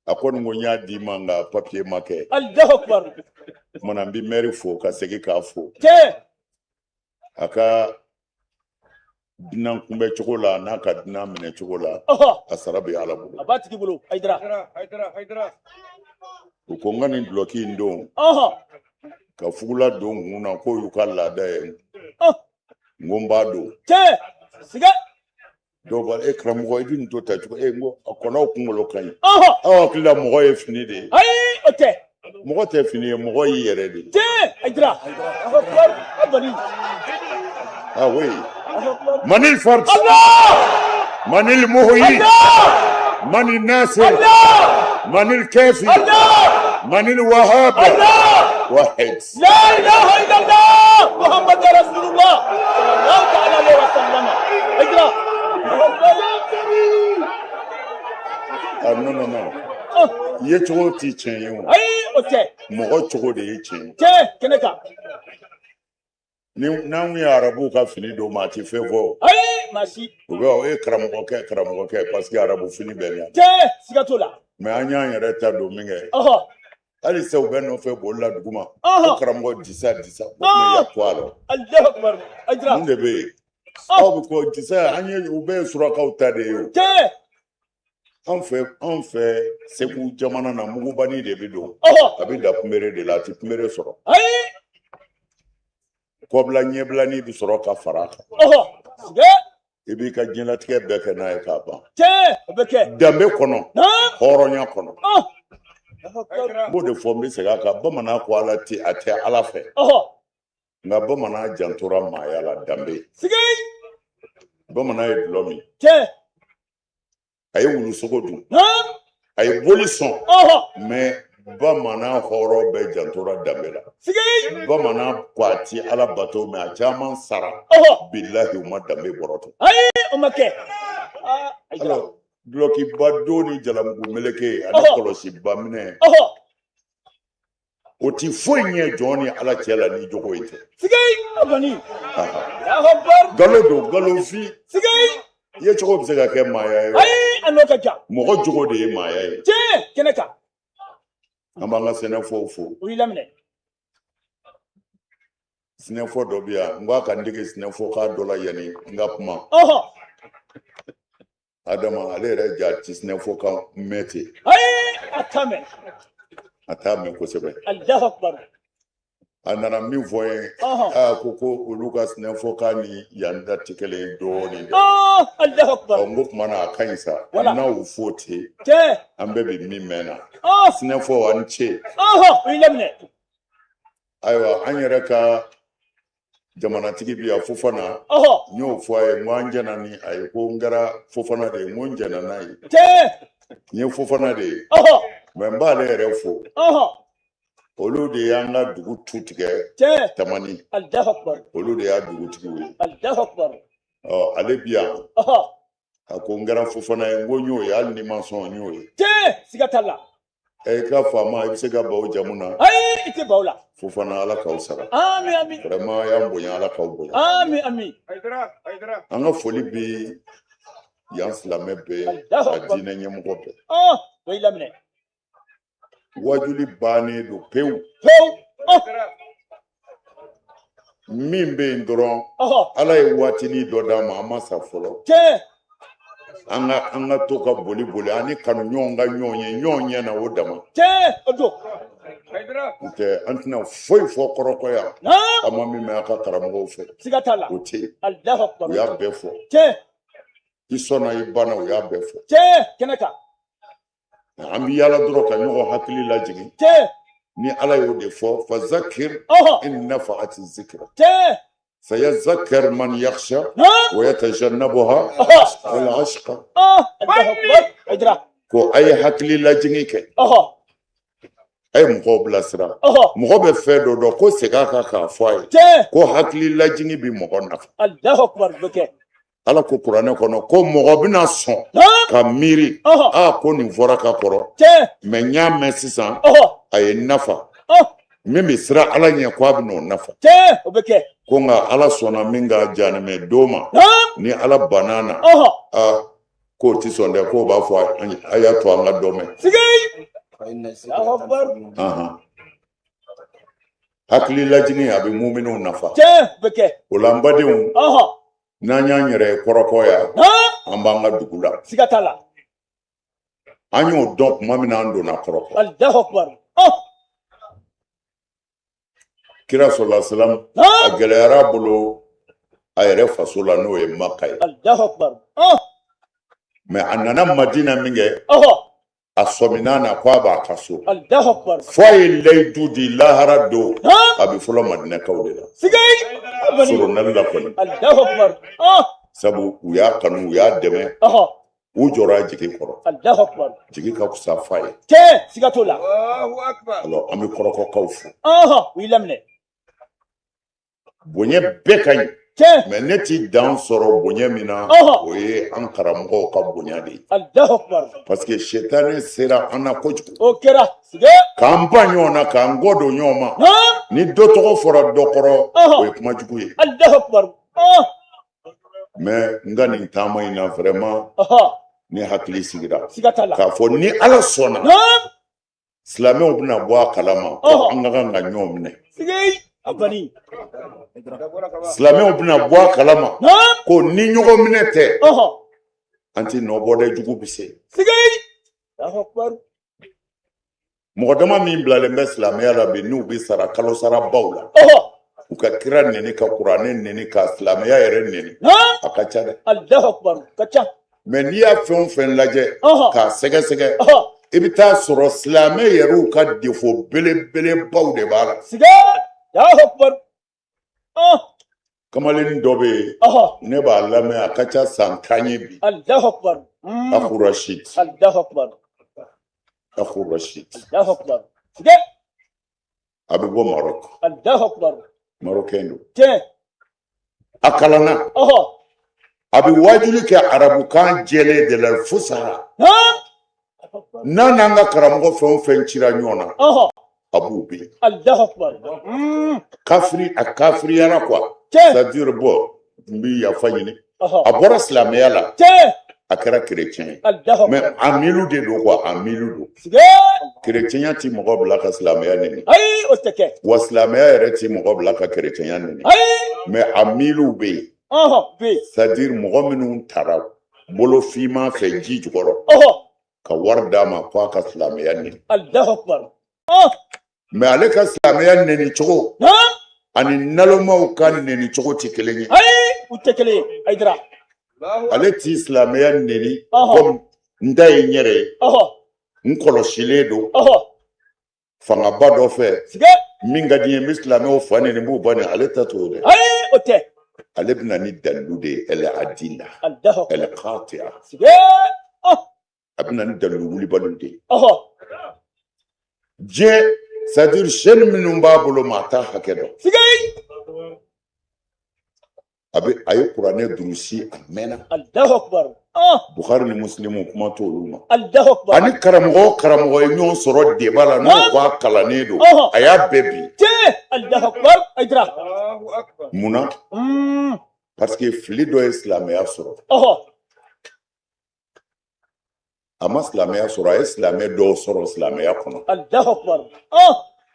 Speaker 15: A kɔni ko n y'a d'i ma, nka papiye ma kɛ.
Speaker 16: Allahu akbar.
Speaker 15: O tuma na n bɛ mɛri fo ka segin k'a fo.
Speaker 16: Tiɲɛ.
Speaker 15: A ka dunan kunbɛ cogo la, n'a ka dunan minɛ cogo la, a sara bɛ Ala bolo.
Speaker 16: A b'a tigi bolo. Hayidara.
Speaker 15: U ko n ka nin dulɔki in don. Ka fugula don n kun na k'o y'u ka laada ye. N ko n b'a don.
Speaker 16: Tiɲɛ. Siga.
Speaker 15: Dɔw b'a e karamɔgɔ, i bɛ nin to ta cogo, e n ko a kɔnɔw kunkolo ka ɲi. Aw hakili la mɔgɔ ye fini de ye.
Speaker 16: Ayi, o tɛ.
Speaker 15: Mɔgɔ tɛ fini ye, mɔgɔ y'i yɛrɛ de ye.
Speaker 16: Tiɲɛ. Hayidara. A bali.
Speaker 15: Ah oui. Manil Fard.
Speaker 16: Allah.
Speaker 15: Manil Muhyi.
Speaker 16: Allah.
Speaker 15: Manil Nasir.
Speaker 16: Allah.
Speaker 15: Manil Kafi.
Speaker 16: Allah.
Speaker 15: Manil Wahab.
Speaker 16: Allah.
Speaker 15: Wahid.
Speaker 16: La ilaha illallah. Muhammad Rasulullah. Sallallahu ta'ala alayhi wa sallam. Hayidara.
Speaker 15: Ah non non non. Ye cogo ti tiɲɛ ye o.
Speaker 16: Ayi, o tɛ.
Speaker 15: Mɔgɔ cogo de ye tiɲɛ ye.
Speaker 16: Tiɲɛ, kɛnɛ kan.
Speaker 15: Ni n'anw ye arabuw ka fini don, maa ti fɛn fɔ.
Speaker 16: Ayi, maa si.
Speaker 15: U bɛ e karamɔgɔkɛ karamɔgɔkɛ parce que arabu fini bɛ ɲa.
Speaker 16: Tiɲɛ, siga t'o la.
Speaker 15: Mais an y'an yɛrɛ ta don min kɛ. Hali sisan u bɛ nɔfɛ boli la dugu ma. Ko karamɔgɔ disa disa. Ko mais ya quoi alors?
Speaker 16: Allahu akbar. Hayidara.
Speaker 15: Mun de bɛ yen? Aw bɛ ko disa, an ye u bɛɛ ye surakaw ta de ye o.
Speaker 16: Tiɲɛ.
Speaker 15: An fɛ Segu jamana na, mugubani de bɛ don. A bɛ da kunbere de la, a ti kunbere sɔrɔ.
Speaker 16: Ayi.
Speaker 15: Kɔbila ɲɛbilani bɛ sɔrɔ ka fara a kan. I b'i ka diɲɛlatigɛ bɛɛ kɛ n'a ye k'a ban.
Speaker 16: Tiɲɛ, o bɛ kɛ.
Speaker 15: Danbe kɔnɔ, hɔrɔnya kɔnɔ. N b'o de fɔ, n bɛ segin a kan. Bamanan ko Ala tɛ, a tɛ Ala fɛ. Nka bamanan jantora maaya la, danbe. Bamanan ye dulɔ min.
Speaker 16: Tiɲɛ.
Speaker 15: A ye wulusogo dun. A ye boli sɔn. Mais bamanan hɔrɔn bɛɛ jantora danbe la. Bamanan ko a ti Ala bato, mais a caman sara. Bilahi, u ma danbe bɔrɔtɔ.
Speaker 16: Ayi, o ma kɛ.
Speaker 15: Alors, dulɔkiba don ni jalamugu meleke ani kɔlɔsiba minɛ. O ti foyi ɲɛ jɔn ni Ala cɛ la ni jogo ye tɛ. Galo don, galofin. Ye cogo bɛ se ka kɛ maaya ye.
Speaker 16: Ayi, a n'o ka ca.
Speaker 15: Mɔgɔ jogo de ye maaya ye.
Speaker 16: Tiɲɛ, kɛnɛ kan.
Speaker 15: An b'an ka sɛnɛfɔw fo.
Speaker 16: U y'i laminɛ.
Speaker 15: Sinɛfɔ dɔ bɛ yan, n k'a ka n dege sinɛfɔ k'a dɔ la yanni n ka kuma. Adama, ale yɛrɛ ja ti sinɛfɔ kan mɛn ten.
Speaker 16: Ayi, a t'a mɛn.
Speaker 15: A t'a mɛn kosɛbɛ.
Speaker 16: Allahu akbar.
Speaker 15: A nana min fɔ n ye, aa ko olu ka sinɛfɔ kan ni yan ta tɛ kelen ye dɔɔnin dɛ.
Speaker 16: Allahu akbar.
Speaker 15: Ɔ, n ko tuma na a ka ɲi sa. N'a y'o fɔ ten.
Speaker 16: Tiɲɛ.
Speaker 15: An bɛɛ bɛ min mɛn na. Sinɛfɔ, a ni ce.
Speaker 16: O y'i laminɛ.
Speaker 15: Ayiwa, an yɛrɛ ka jamanatigi bi yan, Fofana. N y'o fɔ a ye, n ko an jɛnna ni a ye, ko n kɛra Fofana de ye, n ko n jɛnna n'a ye.
Speaker 16: Tiɲɛ.
Speaker 15: N ye Fofana de ye. Mais n b'ale yɛrɛ fo. Olu de y'an ka dugu tu tigɛ.
Speaker 16: Tiɲɛ.
Speaker 15: Tamani.
Speaker 16: Allahu akbar.
Speaker 15: Olu de y'a dugutigiw ye.
Speaker 16: Allahu akbar.
Speaker 15: Ɔ, ale bi yan. A ko n kɛra Fofana ye, n ko n y'o ye, hali ni ma sɔn, n y'o ye.
Speaker 16: Tiɲɛ, siga t'a la.
Speaker 15: I ka faama, i bɛ se ka ban o jamu na.
Speaker 16: Ayi, i tɛ ban o la.
Speaker 15: Fofana, Ala k'aw sara.
Speaker 16: Ami ami.
Speaker 15: Vraiment, a y'an bonya, Ala k'aw bonya.
Speaker 16: Ami ami.
Speaker 15: An ka foli bɛ yan silamɛ bɛɛ, a diinɛ ɲɛmɔgɔ bɛɛ.
Speaker 16: O y'i laminɛ.
Speaker 15: Wajuli bannen don pewu.
Speaker 16: Pewu.
Speaker 15: Min bɛ yen dɔrɔn, Ala ye waatinin dɔ d'an ma, an ma sa fɔlɔ.
Speaker 16: Tiɲɛ.
Speaker 15: An ka an ka to ka boli boli an ni kanuɲɔgɔn ka ɲɔgɔn ye ɲɔgɔn ɲɛ na o dama.
Speaker 16: Tiɲɛ o don.
Speaker 15: N tɛ an tɛna foyi fɔ kɔrɔkɔ yan. An ma min mɛn a ka karamɔgɔw fɛ.
Speaker 16: Siga t'a la.
Speaker 15: O tɛ yen.
Speaker 16: Alahu akubar.
Speaker 15: U y'a bɛɛ fɔ.
Speaker 16: Tiɲɛ.
Speaker 15: I sɔnna i banna u y'a bɛɛ fɔ.
Speaker 16: Tiɲɛ kɛnɛ kan.
Speaker 15: An bɛ yaala dɔrɔn ka ɲɔgɔn hakili lajigin.
Speaker 16: Tiɲɛ.
Speaker 15: Ni Ala y'o de fɔ fazakir in nafaati zikira.
Speaker 16: Tiɲɛ.
Speaker 15: Sayazakar man yakhsha wa yatajannabuha al ashqa.
Speaker 16: Alahu akubar. Hayidara.
Speaker 15: Ko a ye hakili lajigin kɛ. A ye mɔgɔw bilasira. Mɔgɔ bɛ fɛn dɔ dɔn ko segin a kan k'a fɔ a ye.
Speaker 16: Tiɲɛ.
Speaker 15: Ko hakili lajigin bɛ mɔgɔ nafa.
Speaker 16: Alahu akubar o bɛ kɛ.
Speaker 15: Ala ko kuranɛ kɔnɔ ko mɔgɔ bɛna sɔn ka miiri aa ko nin fɔra ka kɔrɔ mais n y'a mɛn sisan a ye n nafa min bɛ siran Ala ɲɛ ko a bɛna o nafa
Speaker 16: o bɛ kɛ
Speaker 15: ko nka Ala sɔnna min ka jahanamɛ don ma ni Ala banna na aa k'o tɛ sɔn dɛ k'o b'a fɔ a y'a to an ka dɔ mɛn. Hakili lajigin a bɛ muminw nafa. O la n badenw. N'an y'an yɛrɛ ye kɔrɔkɔ yan an b'an ka dugu la.
Speaker 16: Siga t'a la.
Speaker 15: An y'o dɔn tuma min na an donna kɔrɔkɔ.
Speaker 16: Alahu akubar.
Speaker 15: Kira sallallahu alayhi wa sallam a gɛlɛyara a bolo a yɛrɛ faso la n'o ye Maka ye.
Speaker 16: Alahu akubar.
Speaker 15: Mais a nana Madina min kɛ. A sɔmina na ko a b'a ka so.
Speaker 16: Alahu akubar.
Speaker 15: Fo a ye layidu di lahara don a bɛ fɔlɔ Madinɛkaw de la. Soronali la kɔni.
Speaker 16: Alahu akubar.
Speaker 15: Sabu u y'a kanu u y'a dɛmɛ. U jɔra a jigi kɔrɔ.
Speaker 16: Alahu akubar.
Speaker 15: Jigi ka fisa fa ye.
Speaker 16: Tiɲɛ siga t'o la.
Speaker 15: Alors an bɛ kɔrɔkɔkaw fo.
Speaker 16: U y'i laminɛ.
Speaker 15: Bonya bɛɛ ka ɲi. Mais ne ti dan sɔrɔ bonya min na o ye an karamɔgɔw ka bonya de ye.
Speaker 16: Alahu akubar.
Speaker 15: Parce que sitanɛ sera an na kojugu.
Speaker 16: O kɛra.
Speaker 15: K'an ban ɲɔgɔn na k'an kɔ don ɲɔgɔn ma. Ni dɔ tɔgɔ fɔra dɔ kɔrɔ o ye kuma jugu ye.
Speaker 16: Alahu akubar.
Speaker 15: Mais n ka nin taama in na vraiment ne hakili sigira.
Speaker 16: Siga t'a la.
Speaker 15: K'a fɔ ni Ala sɔnna. Silamɛw bɛna bɔ a kalama ko an ka kan ka ɲɔgɔn minɛ. Silamɛw bɛna bɔ a kalama ko ni ɲɔgɔn minɛ tɛ an tɛ nɔ bɔ dɛ jugu bɛ se. Mɔgɔ dama min bilalen bɛ silamɛya la bi n'u bɛ sara kalo sarabaw la. U ka kira neni ka kuranɛ neni ka silamɛya yɛrɛ neni. A ka ca dɛ.
Speaker 16: Alahu akubar ka ca.
Speaker 15: Mais n'i y'a fɛn o fɛn lajɛ k'a sɛgɛsɛgɛ i bɛ taa sɔrɔ silamɛ yɛrɛw ka défaut belebelebaw de b'a la. Kamalennin dɔ bɛ yen ne b'a lamɛn a ka ca san 10 ye bi.
Speaker 16: Alahu akubar.
Speaker 15: Akhu Rashid.
Speaker 16: Alahu akubar.
Speaker 15: Akhu Rashid.
Speaker 16: Alahu akubar.
Speaker 15: A bɛ bɔ Maroc.
Speaker 16: Alahu akubar.
Speaker 15: Marocain don.
Speaker 16: Tiɲɛ.
Speaker 15: A kalanna. A bɛ waajuli kɛ arabukan jɛlen de la fusaha. N'a n'an ka karamɔgɔ fɛn o fɛn cira ɲɔgɔn na. A b'u bin.
Speaker 16: Alahu akubar.
Speaker 15: Kafiri a kafiriyara quoi. C'est-à-dire bon n bɛ yafa ɲini. A bɔra silamɛya la. A kɛra chrétien ye. Mais a milu de don quoi a milu don. Chrétienya ti mɔgɔ bila ka silamɛya neni.
Speaker 16: Ayi o tɛ kɛ.
Speaker 15: Wa silamɛya yɛrɛ ti mɔgɔ bila ka chrétienya neni.
Speaker 16: Ayi.
Speaker 15: Mais a miluw bɛ yen. C'est-à-dire mɔgɔ minnu taara bolo finman fɛ ji jukɔrɔ. Ka wari d'a ma ko a ka silamɛya neni.
Speaker 16: Alahu akubar.
Speaker 15: Mais ale ka silamɛya neni cogo. Ani nalomaw ka neni cogo tɛ kelen ye.
Speaker 16: Ayi u tɛ kelen ye Hayidara.
Speaker 15: Ale t'i silamɛya neni comme n ta ye n yɛrɛ ye. N kɔlɔsilen don. Fangaba dɔ fɛ. Min ka di n ye n bɛ silamɛw fa neni n b'u ba neni ale ta t'o ye dɛ.
Speaker 16: Ayi o tɛ.
Speaker 15: Ale bɛ na ni dalilu de ye el adila. El qati'a. A bɛ na ni dalilu wulibaliw de ye. Diɲɛ c'est-à-dire chaîne minnu b'a bolo maa t'a hakɛ dɔn. A ye kuranɛ durusi a mɛnna.
Speaker 16: Alahu akubar.
Speaker 15: Bukhari ni Muslimu kuma t'olu ma.
Speaker 16: Alahu akubar.
Speaker 15: Ani karamɔgɔ o karamɔgɔ ye ɲɔgɔn sɔrɔ débat la n'o ko a kalannen don a y'a bɛɛ bin.
Speaker 16: Tiɲɛ Alahu akubar Hayidara.
Speaker 15: Mun na? Parce que fili dɔ ye silamɛya sɔrɔ. A ma silamɛya sɔrɔ a ye silamɛ dɔw sɔrɔ silamɛya kɔnɔ.
Speaker 16: Alahu akubar.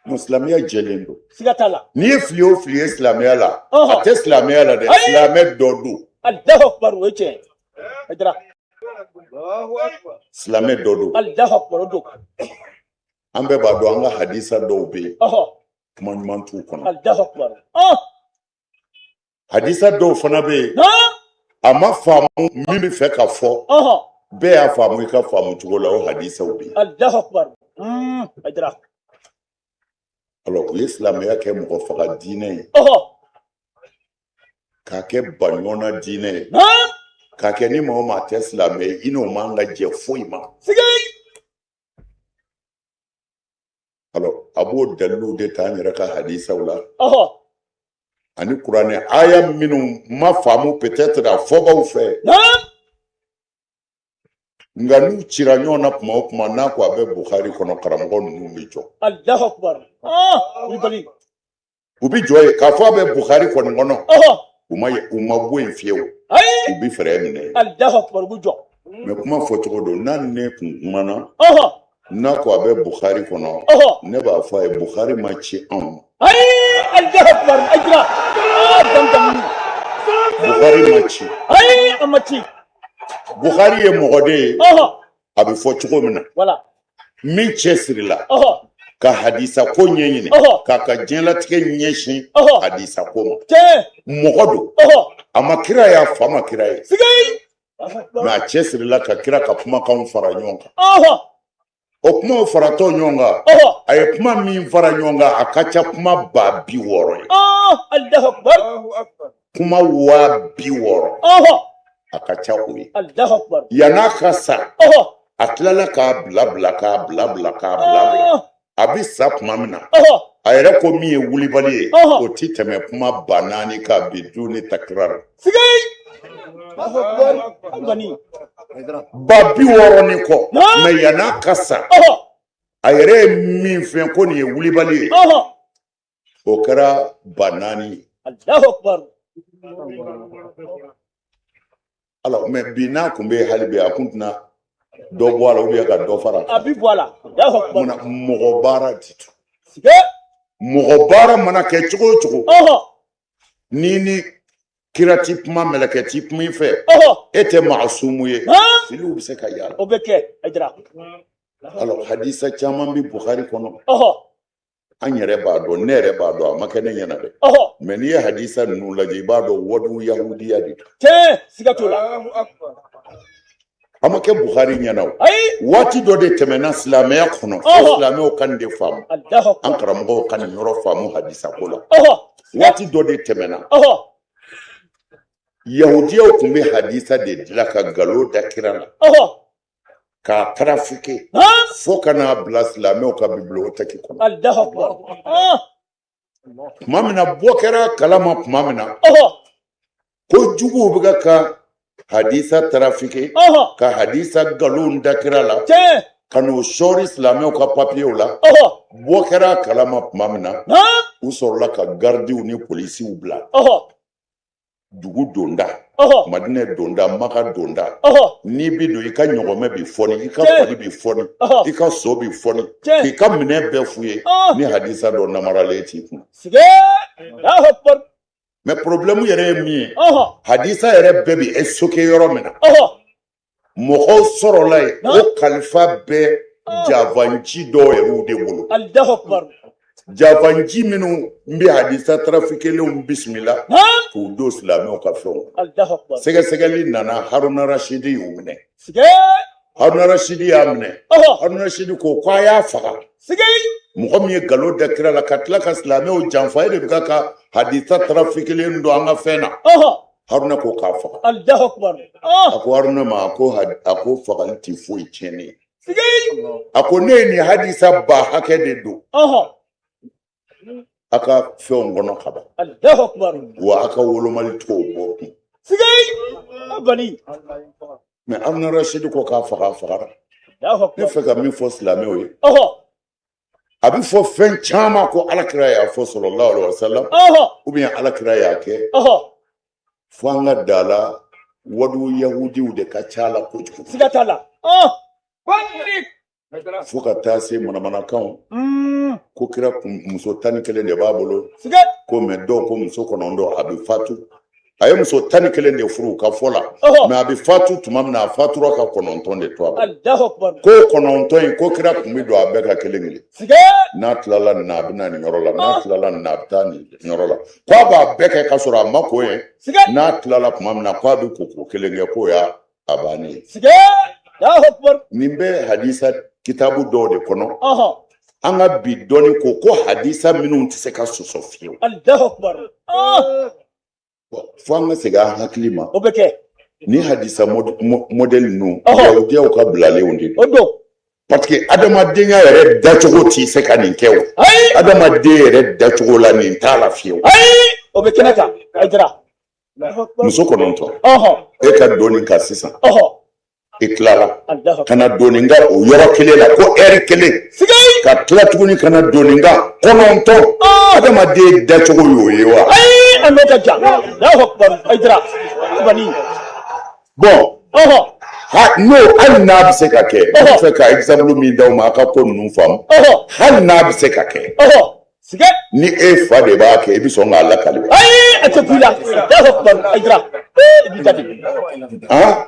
Speaker 15: Bon silamɛya jɛlen don.
Speaker 16: Siga t'a la.
Speaker 15: N'i ye fili o fili ye silamɛya la. A tɛ silamɛya la dɛ silamɛ dɔ don.
Speaker 16: Alahu akubar o ye tiɲɛ ye. Hayidara.
Speaker 15: Silamɛ dɔ don.
Speaker 16: Allahu akbar, o don.
Speaker 15: An bɛɛ b'a dɔn an ka hadisa dɔw bɛ yen, kuma ɲuman t'u kɔnɔ.
Speaker 16: Allahu akbar.
Speaker 15: Hadisa dɔw fana bɛ yen, a ma faamu min bɛ fɛ ka fɔ, bɛɛ y'a faamu i ka faamu cogo la, o hadisaw bɛ yen.
Speaker 16: Allahu akbar. Hayidara.
Speaker 15: Alors u ye silamɛya kɛ mɔgɔ faga diinɛ ye, k'a kɛ baɲɔgɔnna diinɛ ye, k'a kɛ ni maa o maa tɛ silamɛ ye, i n'o man ka jɛ foyi ma. Alors a b'o daliluw de ta an yɛrɛ ka hadisaw la ani kuranɛ aya minnu ma faamu peut-être a fɔbaw fɛ, nka n'u cira ɲɔgɔn na kuma o kuma, n'a ko a bɛ Bukhari kɔnɔ, karamɔgɔ ninnu bɛ jɔ.
Speaker 16: Allahu akbar. Wulibali.
Speaker 15: U bɛ jɔ yen k'a fɔ a bɛ Bukhari kɔni kɔnɔ. U ma bɔ yen fiyewu. U bɛ fɛɛrɛ minɛ.
Speaker 16: Allahu akbar, u bɛ jɔ.
Speaker 15: Mais kuma fɔcogo don, n'a ne kun kumana, n'a ko a bɛ Bukhari kɔnɔ, ne b'a fɔ a ye Bukhari ma ci anw ma.
Speaker 16: Ayi, Allahu akbar, Hayidara.
Speaker 15: Bukhari ma ci.
Speaker 16: Ayi, a ma ci.
Speaker 15: Bukhari ye mɔgɔ de ye, a bɛ fɔ cogo min na, min cɛsirila ka hadisa ko ɲɛɲini, k'a ka diɲɛlatigɛ ɲɛsin hadisa ko ma. Mɔgɔ don, a ma kira ye, a fa ma kira ye, mais a cɛsirila ka kira ka kumakanw fara ɲɔgɔn kan. O kumaw faratɔ ɲɔgɔn kan, a ye kuma min fara ɲɔgɔn kan, a ka ca kuma 60,000 ye.
Speaker 16: Allahu akbar.
Speaker 15: Kuma 60,000, a ka ca o ye.
Speaker 16: Allahu akbar.
Speaker 15: Yann'a ka sa, a tilala k'a bila bila k'a bila bila k'a bila bila. A bɛ sa tuma min na, a yɛrɛ ko min ye wulibali ye, o ti tɛmɛ kuma 4000 kan biduni takirar. 60,000 ni kɔ. Mais yann'a ka sa, a yɛrɛ ye min fɛn ko nin ye wulibali ye, o kɛra 4000 ye.
Speaker 16: Allahu akbar.
Speaker 15: Alors mais bi n'a kun bɛ yen hali bi, a kun tɛna dɔ bɔ a la ou bien ka dɔ fara.
Speaker 16: A bi bɔ a la. Allahu akbar.
Speaker 15: Munna mɔgɔ baara ti to. Mɔgɔ baara mana kɛ cogo o cogo, ni ni kira ti kuma, mɛlɛkɛ ti kuma i fɛ, e tɛ maasumu ye, filiw bɛ se ka y'a la.
Speaker 16: O bɛ kɛ, Hayidara.
Speaker 15: Alors hadisa caman bɛ Bukhari kɔnɔ. An yɛrɛ b'a dɔn, ne yɛrɛ b'a dɔn, a ma kɛ ne ɲɛna dɛ. Mais n'i ye hadisa ninnu lajɛ, i b'a dɔn wadu yahudiya de don.
Speaker 16: Tiɲɛ, siga t'o la.
Speaker 15: A ma kɛ Bukhari ɲɛna o. Waati dɔ de tɛmɛna silamɛya kɔnɔ, fo silamɛw ka nin de faamu. An karamɔgɔw ka nin yɔrɔ faamu hadisa ko la. Waati dɔ de tɛmɛna, yahudiyaw tun bɛ hadisa de dilan ka nkalon da kira la, k'a trafiquer fo ka n'a bila silamɛw ka bibliothèque kɔnɔ. Tuma min na bɔ kɛra kalama, tuma min na ko juguw bɛ ka hadisa trafiquer, ka hadisa nkalon da kira la, ka n'o sɔɔri silamɛw ka papiyew la, bɔ kɛra kalama tuma min na, u sɔrɔla ka garidiw ni polisiw bila dugu donda, Madinɛ donda, Maka donda. N'i bi don, i ka ɲɔgɔmɛ bi fɔni, i ka fali bi fɔni, i ka so bi fɔni, k'i ka minɛn bɛɛ f'u ye, ni hadisa dɔ namaralen t'i kun. Mais problème yɛrɛ ye min ye, hadisa yɛrɛ bɛɛ bi stocké yɔrɔ min na, mɔgɔw sɔrɔla yen, o kalifa bɛ javanji dɔw yɛrɛw de bolo. Javanji minnu bɛ hadisa trafiquelenw bisimila k'u don silamɛw ka fɛnw. Sɛgɛsɛgɛli nana, Haruna Rashidi y'u minɛ. Haruna Rashidi y'a minɛ. Haruna Rashidi ko k'a y'a faga. Mɔgɔ min ye nkalon da kira la ka tila ka silamɛw janfa, e de bɛ ka hadisa trafiquelen don an ka fɛn na. Haruna ko k'a faga. A ko Haruna ma, a ko fagali tɛ foyi tiɲɛ ne ye. A ko ne ye nin hadisa ba hakɛ de don a ka fɛnw kɔnɔ ka ban, wa a ka wolomali t'o bɔ kun. Mais Haruna Rashidi ko k'a faga, a fagara. Ne fɛ ka min fɔ silamɛw ye, a bɛ fɔ fɛn caman ko ala kira y'a fɔ sallallahu alaihi wasallam, ou bien ala kira y'a kɛ, fo an ka da la, wadu yahudiw de ka ca la kojugu.
Speaker 16: Siga t'a la.
Speaker 15: Fo ka taa se manamanakanw ko kira muso 11 de b'a bolo, ko mais dɔw ko muso 9 a bɛ fatu, A ye muso 11 de furu ka fɔ la, mais a bɛ fatu tuma min na, a fatura ka 9 de to a bolo. Ko 9 in, ko kira tun bɛ don a bɛɛ kan kelen kelen. N'a tilala nin na, a bɛ na nin yɔrɔ la. N'a tilala nin na, a bɛ taa nin yɔrɔ la. Ko a b'a bɛɛ kɛ ka sɔrɔ a ma ko ye. N'a tilala tuma min na, ko a bɛ koko kelen kɛ, k'o y'a a bannen ye. Nin bɛ hadisa kitabu dɔw de kɔnɔ. An ka bi dɔnni ko hadisa minnu tɛ se ka sɔsɔ fiyewu. Fo an ka segin an hakili ma.
Speaker 16: O bɛ kɛ.
Speaker 15: Ni hadisa modèle ninnu, yahudiyaw ka bilalenw de
Speaker 16: don. O don.
Speaker 15: Parce que adamadenya yɛrɛ dacogo tɛ se ka nin kɛ o. Adamaden yɛrɛ dacogo la, nin t'a la fiyewu.
Speaker 16: Ayi, o bɛ kɛnɛ kan, Hayidara.
Speaker 15: Muso 9. E ka don nin kan sisan. I tilala ka na don nin kan o yɔrɔ kelen la ko ɛri kelen, ka tila tuguni ka na don nin kan 9. Adamaden dacogo y'o ye wa?
Speaker 16: Ayi, a n'o ka jan. Alahu akubar, Hayidara bani.
Speaker 15: Bon, n'o hali n'a bɛ se ka kɛ, n b'a fɛ ka exemple min d'aw ma, a ka ko ninnu faamu. Hali n'a bɛ se ka kɛ, ni e fa de b'a kɛ, i bɛ sɔn k'a lakali wa?
Speaker 16: Ayi, a tɛ ku i la. Alahu akubar, Hayidara, i b'i da de.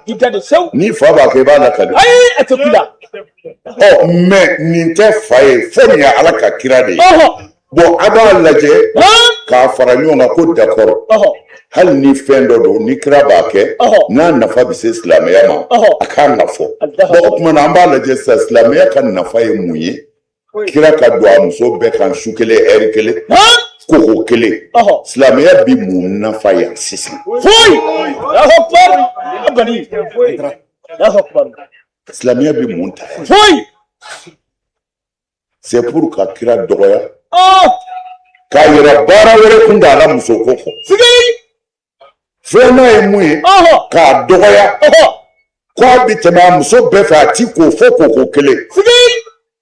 Speaker 16: I da de sewu.
Speaker 15: Ni fa b'a kɛ, i b'a lakali.
Speaker 16: Ayi, a tɛ ku i la.
Speaker 15: Ɔ, mais nin tɛ fa ye, fo nin ye Ala ka kira de ye. Bon, a b'a lajɛ k'a fara ɲɔgɔn kan ko d'accord, hali ni fɛn dɔ don, ni kira b'a kɛ, n'a nafa bɛ se silamɛya ma, a kan ka fɔ. Bon, o tuma na, an b'a lajɛ sisan, silamɛya ka nafa ye mun ye? Kira ka don a muso bɛɛ kan su kelen, ɛri kelen, koko kelen, silamɛya bi mun nafa yan sisan?
Speaker 16: Foyi.
Speaker 15: Silamɛya bi mun ta yan?
Speaker 16: Foyi.
Speaker 15: C'est pour ka kira dɔgɔya, k'a yira baara wɛrɛ kun t'a la muso ko kɔ. Filanan ye mun ye? K'a dɔgɔya ko a bɛ tɛmɛ a muso bɛɛ fɛ, a ti ko fo koko kelen.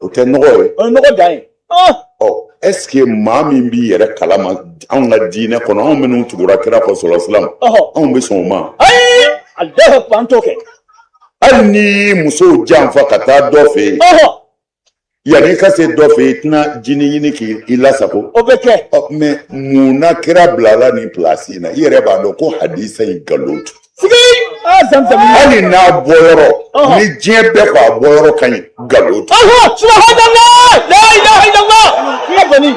Speaker 15: O tɛ nɔgɔ ye?
Speaker 16: O ye nɔgɔ dan ye.
Speaker 15: Ɔ, est ce que maa min b'i yɛrɛ kalama anw ka diinɛ kɔnɔ, anw minnu tugura kira kɔ sɔlɔ silam, anw bɛ sɔn o ma?
Speaker 16: Ayi, Alahu akubar, an t'o kɛ.
Speaker 15: Hali n'i y'i musow janfa ka taa dɔ fɛ yen, yanni i ka se dɔ fɛ yen, i tɛna jinin ɲini k'i lasago?
Speaker 16: O bɛ kɛ.
Speaker 15: Ɔ, mais mun na kira bilala nin pilasi in na? I yɛrɛ b'a dɔn ko hadisa in nkalon don. Hali n'a bɔyɔrɔ, ni diɲɛ bɛɛ ko a bɔyɔrɔ ka ɲi, nkalon don.
Speaker 16: Subhanallah, la ilaha illallah, bani.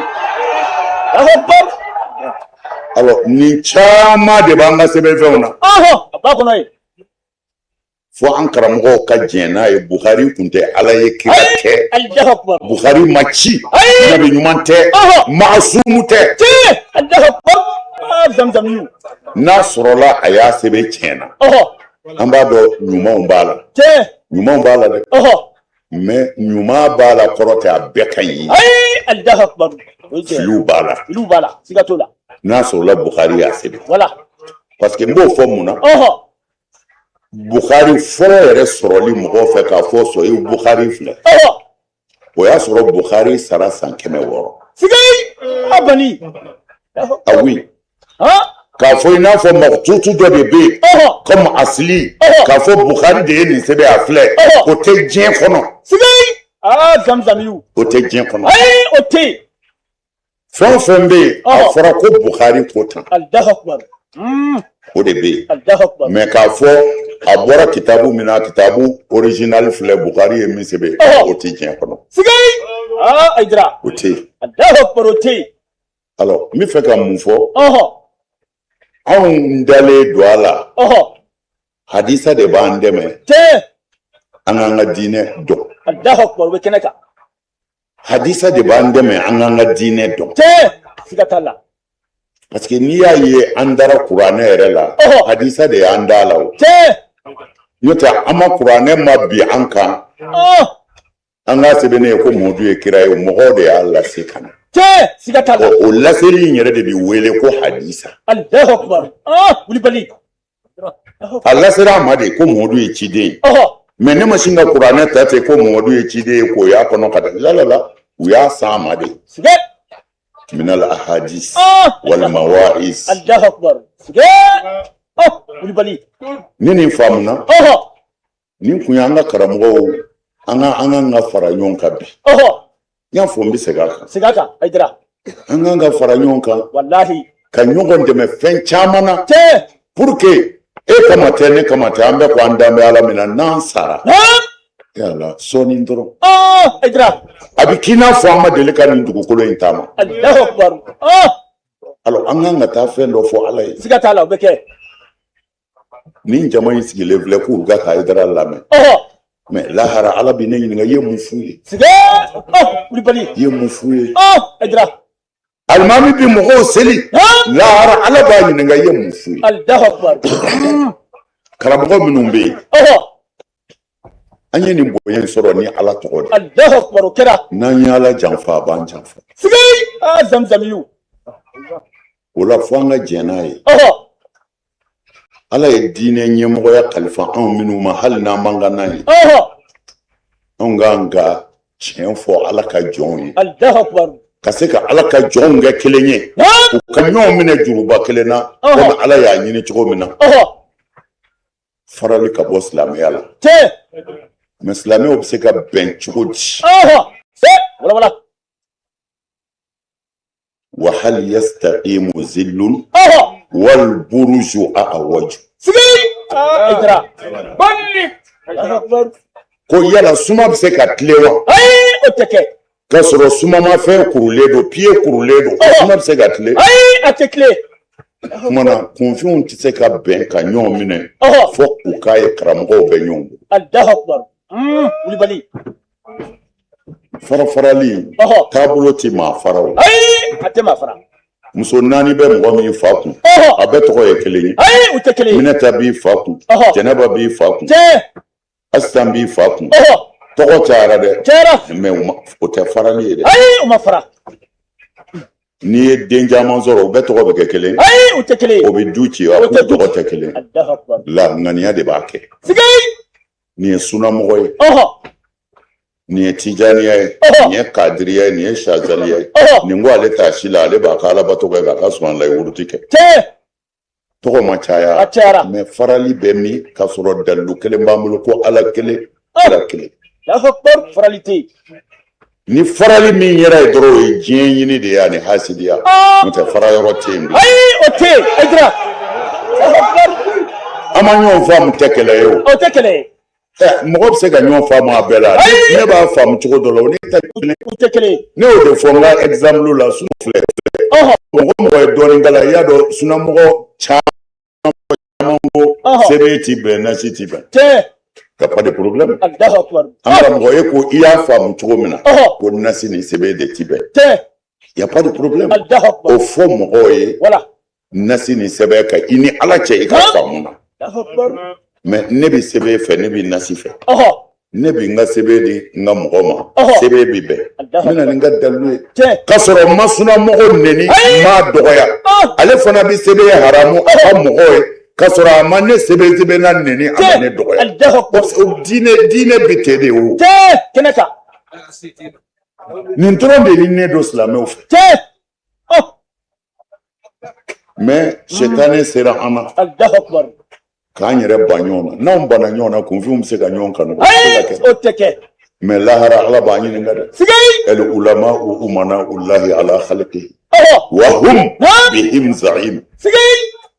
Speaker 15: Alors, nin caman de b'an ka sɛbɛnfɛnw na.
Speaker 16: A b'a kɔnɔ yen.
Speaker 15: Fo an karamɔgɔw ka jɛn n'a ye, Buhari kun tɛ Ala ye, kira tɛ, Buhari ma ci, nabi ɲuman tɛ, maasumu tɛ. N'a sɔrɔla a y'a sɛbɛn tiɲɛ na, an b'a dɔn ɲumanw b'a la, ɲumanw b'a la dɛ, mais ɲuman b'a la kɔrɔ tɛ a bɛɛ ka ɲi. Filiw b'a la,
Speaker 16: filiw b'a la, siga t'o la.
Speaker 15: N'a sɔrɔla Buhari y'a sɛbɛn, parce que n b'o fɔ mun na? Bukhari fɔlɔ yɛrɛ sɔrɔli mɔgɔw fɛ k'a fɔ sɔyi Bukhari filɛ, o y'a sɔrɔ Bukhari sara san 600. Ah oui, k'a fɔ i n'a fɔ makututu dɔ de bɛ yen comme asili, k'a fɔ Bukhari de ye nin sɛbɛn, a filɛ, o tɛ diɲɛ kɔnɔ. O tɛ diɲɛ kɔnɔ.
Speaker 16: O tɛ yen.
Speaker 15: Fɛn o fɛn bɛ yen, a fɔra ko Bukhari ko tan, o de bɛ yen. Mais k'a fɔ a bɔra kitabu min na, kitabu original filɛ, Bukhari ye min sɛbɛn, o tɛ diɲɛ kɔnɔ. O tɛ yen. Alors, n bɛ fɛ ka mun fɔ? Anw dalen don a la, hadisa de b'an dɛmɛ an k'an ka diinɛ dɔn. Hadisa de b'an dɛmɛ an k'an ka diinɛ dɔn.
Speaker 16: Siga t'a la.
Speaker 15: Parce que n'i y'a ye an dara kuranɛ yɛrɛ la, hadisa de y'an da la o. N'o tɛ, an ma kuranɛ ma bi an kan. An k'a sɛbɛnnen ye ko Mamadu ye kira ye, mɔgɔw de y'a lase ka na.
Speaker 16: Siga t'a la.
Speaker 15: O laseli in yɛrɛ de bɛ wele ko hadisa.
Speaker 16: Alahu akubar. Wulibali.
Speaker 15: A lasera a ma de ko Mamadu ye ciden ye. Mais ne ma sin ka kuranɛ ta ten ko Mamadu ye ciden ye k'o y'a kɔnɔ ka da la la la, u y'a san a ma de. Minal ahadis wal mawa'is.
Speaker 16: Alahu akubar. Wulibali.
Speaker 15: Ni nin faamuna. Nin kun y'an ka karamɔgɔw, an ka an kan ka fara ɲɔgɔn kan bi. N y'a fɔ, n bɛ segin a kan.
Speaker 16: Segin a kan, Hayidara.
Speaker 15: An kan ka fara ɲɔgɔn kan.
Speaker 16: Walahi.
Speaker 15: Ka ɲɔgɔn dɛmɛ fɛn caman na. Pour que e kama tɛ, ne kama tɛ, an bɛ ko an dan bɛ Ala min na, n'an sara, yala sɔɔni dɔrɔn, a bɛ k'i n'a fɔ an ma deli ka nin dugukolo in taama. Alors an kan ka taa fɛn dɔ fɔ Ala ye.
Speaker 16: Siga t'a la, o bɛ kɛ.
Speaker 15: Nin jama in sigilen filɛ k'u ka Hayidara lamɛn, mais lahara Ala bɛ ne ɲininka, i ye mun f'u ye?
Speaker 16: Kulibali.
Speaker 15: I ye mun f'u ye?
Speaker 16: Hayidara.
Speaker 15: Alimami bi mɔgɔw seli, lahara Ala b'a ɲininka, i ye mun f'u ye?
Speaker 16: Alahu akubar.
Speaker 15: Karamɔgɔ minnu bɛ yen, an ye nin bonya in sɔrɔ ni Ala tɔgɔ de.
Speaker 16: Alahu akubar, o kɛra.
Speaker 15: N'an ye Ala janfa, a b'an janfa.
Speaker 16: Sigi zamzamiyu.
Speaker 15: O la fo an ka jɛn n'a ye. Ala ye diinɛ ɲɛmɔgɔya kalifa anw minnu ma, hali n'an man kan n'a ye, anw kan ka tiɲɛ fɔ Ala ka jɔnw ye.
Speaker 16: Alahu akubar.
Speaker 15: Ka se ka Ala ka jɔnw kɛ kelen ye, u ka ɲɔgɔn minɛ juruba kelen na, komi Ala y'a ɲini cogo min na. Farali ka bɔ silamɛya la. Mais silamɛw bɛ se ka bɛn cogo di?
Speaker 16: Wala.
Speaker 15: Wa hal yastaqimu zillun wal buruju a'waju. Ko yala suma bɛ se ka tilen wa?
Speaker 16: Ayi, o tɛ kɛ.
Speaker 15: K'a sɔrɔ sumamafɛn kurulen don, pied kurulen don, suma bɛ se ka tilen?
Speaker 16: Ayi, a tɛ tilen.
Speaker 15: Kuma na, kunfinw tɛ se ka bɛn ka ɲɔgɔn minɛ fo u k'a ye karamɔgɔw bɛ ɲɔgɔn bolo.
Speaker 16: Alahu akubar. Kulibali.
Speaker 15: Fara farali taabolo tɛ maa fara o.
Speaker 16: Ayi, a tɛ maa fara.
Speaker 15: Muso naani bɛ mɔgɔ min fa kun, a bɛɛ tɔgɔ ye kelen ye.
Speaker 16: Ayi, u tɛ kelen ye.
Speaker 15: Minɛta b'i fa kun, Jɛnɛba b'i fa kun, Asitan b'i fa kun. Tɔgɔ cayara dɛ.
Speaker 16: Cayara.
Speaker 15: Mais o tɛ farali ye dɛ.
Speaker 16: Ayi, u ma fara.
Speaker 15: N'i ye den caman sɔrɔ, u bɛɛ tɔgɔ bɛ kɛ kelen.
Speaker 16: Ayi, u tɛ kelen ye.
Speaker 15: O bɛ du ci wa, k'u tɔgɔ tɛ kelen. La ŋaniya de b'a kɛ. Nin ye sunamɔgɔ ye. Nin ye tijaniya ye, nin ye kadiriya ye, nin ye sazaliya ye. Nin ko ale t'a si la, ale b'a ka alabato kɛ k'a ka sumanlayi wuruti kɛ. Tɔgɔ ma caya.
Speaker 16: A cayara.
Speaker 15: Mais farali bɛ min k'a sɔrɔ dalilu kelen b'an bolo, ko Ala kelen, Ala kelen.
Speaker 16: Farali tɛ yen.
Speaker 15: Ni farali min yɛrɛ ye dɔrɔn, o ye diɲɛ ɲini de ye ani hasidiya. N'o tɛ, fara yɔrɔ tɛ yen bilen.
Speaker 16: Ayi, o tɛ yen. Hayidara.
Speaker 15: An ma ɲɔgɔn faamu tɛ kɛlɛ ye o.
Speaker 16: O tɛ kɛlɛ ye.
Speaker 15: Mɔgɔ bɛ se ka ɲɔgɔn faamu a bɛɛ la. Ne b'a faamu cogo dɔ la, o ne ta kelen.
Speaker 16: U tɛ kelen ye.
Speaker 15: Ne y'o de fɔ n ka exemple la, sun filɛ. Mɔgɔ mɔgɔ ye dɔɔnin kalan, i y'a dɔn sunamɔgɔ caman ko sɛbɛn ti bɛn, nasi ti bɛn. Y a pas de problème. An karamɔgɔ, e ko i y'a faamu cogo min na, ko nasi ni sɛbɛn de ti bɛn. Y a pas de problème. O fɔ mɔgɔw ye. Nasi ni sɛbɛn ka i ni Ala cɛ, i ka faamu na. Mais ne bɛ sɛbɛn fɛ, ne bɛ nasi fɛ. Ne bɛ n ka sɛbɛn di n ka mɔgɔ ma, sɛbɛn bɛ bɛn. N bɛ na ni n ka dalilu ye. K'a sɔrɔ n ma sunamɔgɔ neni, n m'a dɔgɔya. Ale fana bɛ sɛbɛn haramu a ka mɔgɔw ye, k'a sɔrɔ a ma ne sɛbɛn sɛbɛnna neni, a ma ne dɔgɔya. Diinɛ bɛ ten de o.
Speaker 16: Kɛnɛ kan.
Speaker 15: Nin dɔrɔn de ni ne don silamɛw fɛ. Mais sɛtanɛ sera an na. K'an yɛrɛ ban ɲɔgɔn na. N'anw banna ɲɔgɔn na, kunfinw bɛ se ka ɲɔgɔn kanu.
Speaker 16: O tɛ kɛ.
Speaker 15: Mais lahara Ala b'an ɲininka dɛ. El ulama umana ulahi ala khalqihi wa hum bihim zaim.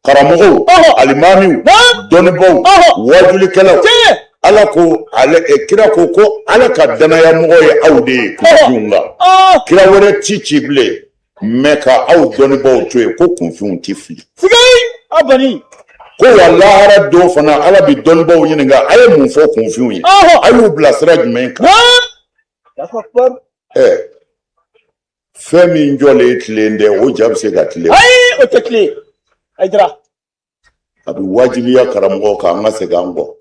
Speaker 15: Karamɔgɔw, alimamiw, dɔnnibaw, wajulikɛlaw, Ala ko ale, kira ko ko Ala ka danaya mɔgɔ ye aw de ye kunfinw kan. Kira wɛrɛ ti ci bilen, mais ka aw dɔnnibaw to yen, ko kunfinw ti fili. Ko wa lahara don fana, Ala bɛ dɔnnibaw ɲininka, a ye mun fɔ kunfinw ye, a y'u bila sira jumɛn kan? Fɛn min jɔlen tilen tɛ, o ja bɛ se ka tilen?
Speaker 16: Ayi, o tɛ tilen. Hayidara.
Speaker 15: A bɛ wajibiya karamɔgɔw kan, an ka segin an kɔ.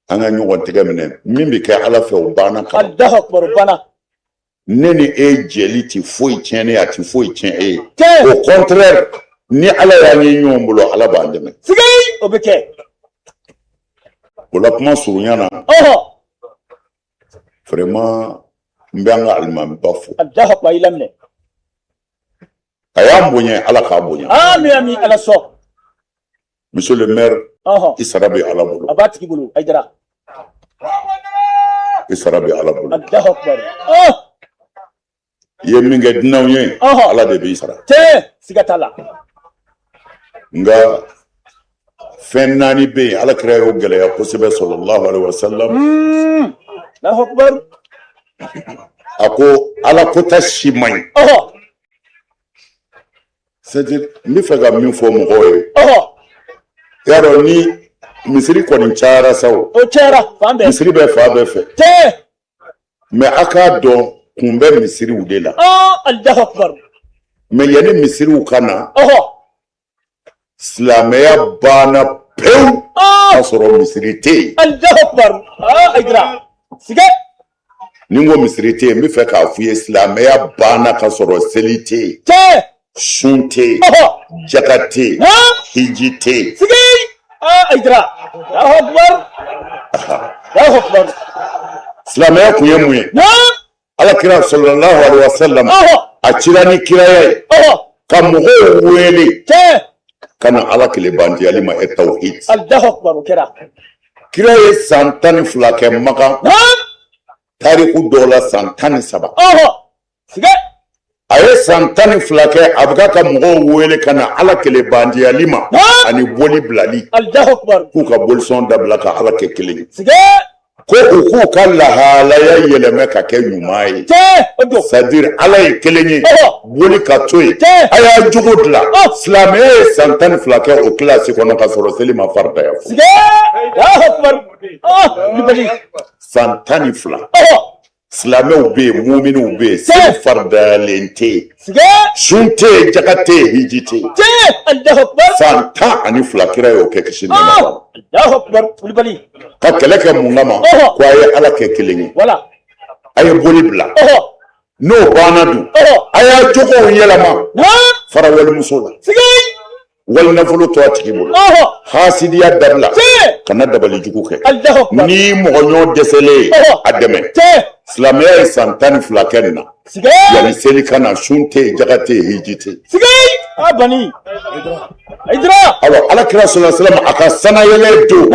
Speaker 15: An ka ɲɔgɔn tɛgɛ minɛ, min bɛ kɛ Ala fɛ, o banna ka.
Speaker 16: Alahu akubar, o banna.
Speaker 15: Ne ni e jɛli tɛ foyi tiɲɛ ne ye, a tɛ foyi tiɲɛ e ye. Au contraire, ni Ala y'an ye ɲɔgɔn bolo, Ala b'an dɛmɛ.
Speaker 16: O bɛ kɛ.
Speaker 15: O la kuma surunya na. Vraiment, n bɛ an ka alimamiba fo.
Speaker 16: Alahu akubar, i laminɛ.
Speaker 15: A y'an bonya, Ala k'a bonya.
Speaker 16: Ami ami, Ala sɔn.
Speaker 15: Monsieur le maire, i sara bɛ Ala bolo.
Speaker 16: A b'a tigi bolo, Hayidara.
Speaker 15: I sara bɛ Ala bolo.
Speaker 16: Alahu akubar.
Speaker 15: I ye min kɛ dunanw ye, Ala de b'i sara.
Speaker 16: Tiɲɛ, siga t'a la.
Speaker 15: Nka Fɛn naani bɛ yen, Ala kira y'o gɛlɛya kosɛbɛ, sallallahu alaihi wasallam.
Speaker 16: Allahu akbar.
Speaker 15: A ko Ala kota si man ɲi. C'est-à-dire, n bɛ fɛ ka min fɔ mɔgɔw ye, i y'a dɔn ni misiri kɔni cayara sa o.
Speaker 16: O cayara fan bɛɛ.
Speaker 15: Misiri bɛ fan bɛɛ fɛ. Mais a k'a dɔn, kun bɛ misiriw de la.
Speaker 16: Allahu akbar.
Speaker 15: Mais yanni misiriw ka na, silamɛya banna pewu k'a sɔrɔ misiri tɛ yen.
Speaker 16: Allahu akbar. Hayidara. Siga.
Speaker 15: Ni n ko misiri tɛ yen, n bɛ fɛ k'a f'i ye, silamɛya banna k'a sɔrɔ seli tɛ yen. Sun tɛ yen, jaka tɛ yen, hiji tɛ yen.
Speaker 16: Sigi. Hayidara. Allahu akbar. Allahu akbar.
Speaker 15: Silamɛya kun ye mun ye? Ala kira sallallahu alaihi wasallam, a cira ni kiraya ye ka mɔgɔw wele ka na Ala kelebantiyali ma, e tawhid.
Speaker 16: Allahu akbar, o kɛra.
Speaker 15: Kira ye san 12 kɛ Makan. Tariku dɔw la, san 13. A ye san 12 kɛ, a bɛ ka mɔgɔw wele ka na Ala kelebantiyali ma ani boli bilali, k'u ka bolisɔn dabila ka Ala kɛ kelen ye, ko u k'u ka lahalaya yɛlɛmɛ ka kɛ ɲuman ye, c'est-à-dire Ala ye kelen ye, boli ka to yen, a y'a jogo dilan. Silamɛya ye san 12 kɛ o kilasi kɔnɔ ka sɔrɔ seli ma faridaya fɔlɔ. San 12, silamɛw bɛ yen, muminiw bɛ yen, seli faridayalen tɛ yen, sun tɛ yen, jaka tɛ yen, hiji tɛ yen. San 12, kira y'o kɛ, kisi nɛɛma b'a ma. Ka kɛlɛ kɛ mun kama? Ko a ye Ala kɛ kelen ye, a ye boli bila. N'o banna dun, a y'a jogow yɛlɛma, fara walimuso la, wali nafolo to a tigi bolo, hasidiya dabila, kana dabali jugu kɛ, ni mɔgɔ ɲɔgɔn dɛsɛlen ye, a dɛmɛ. Silamɛya ye san 12 kɛ nin na yanni seli ka na, sun tɛ yen, jaga tɛ yen, hiji tɛ yen. Alors, Ala kira sallallahu alaihi wasallam, a ka sanayɛlɛ don,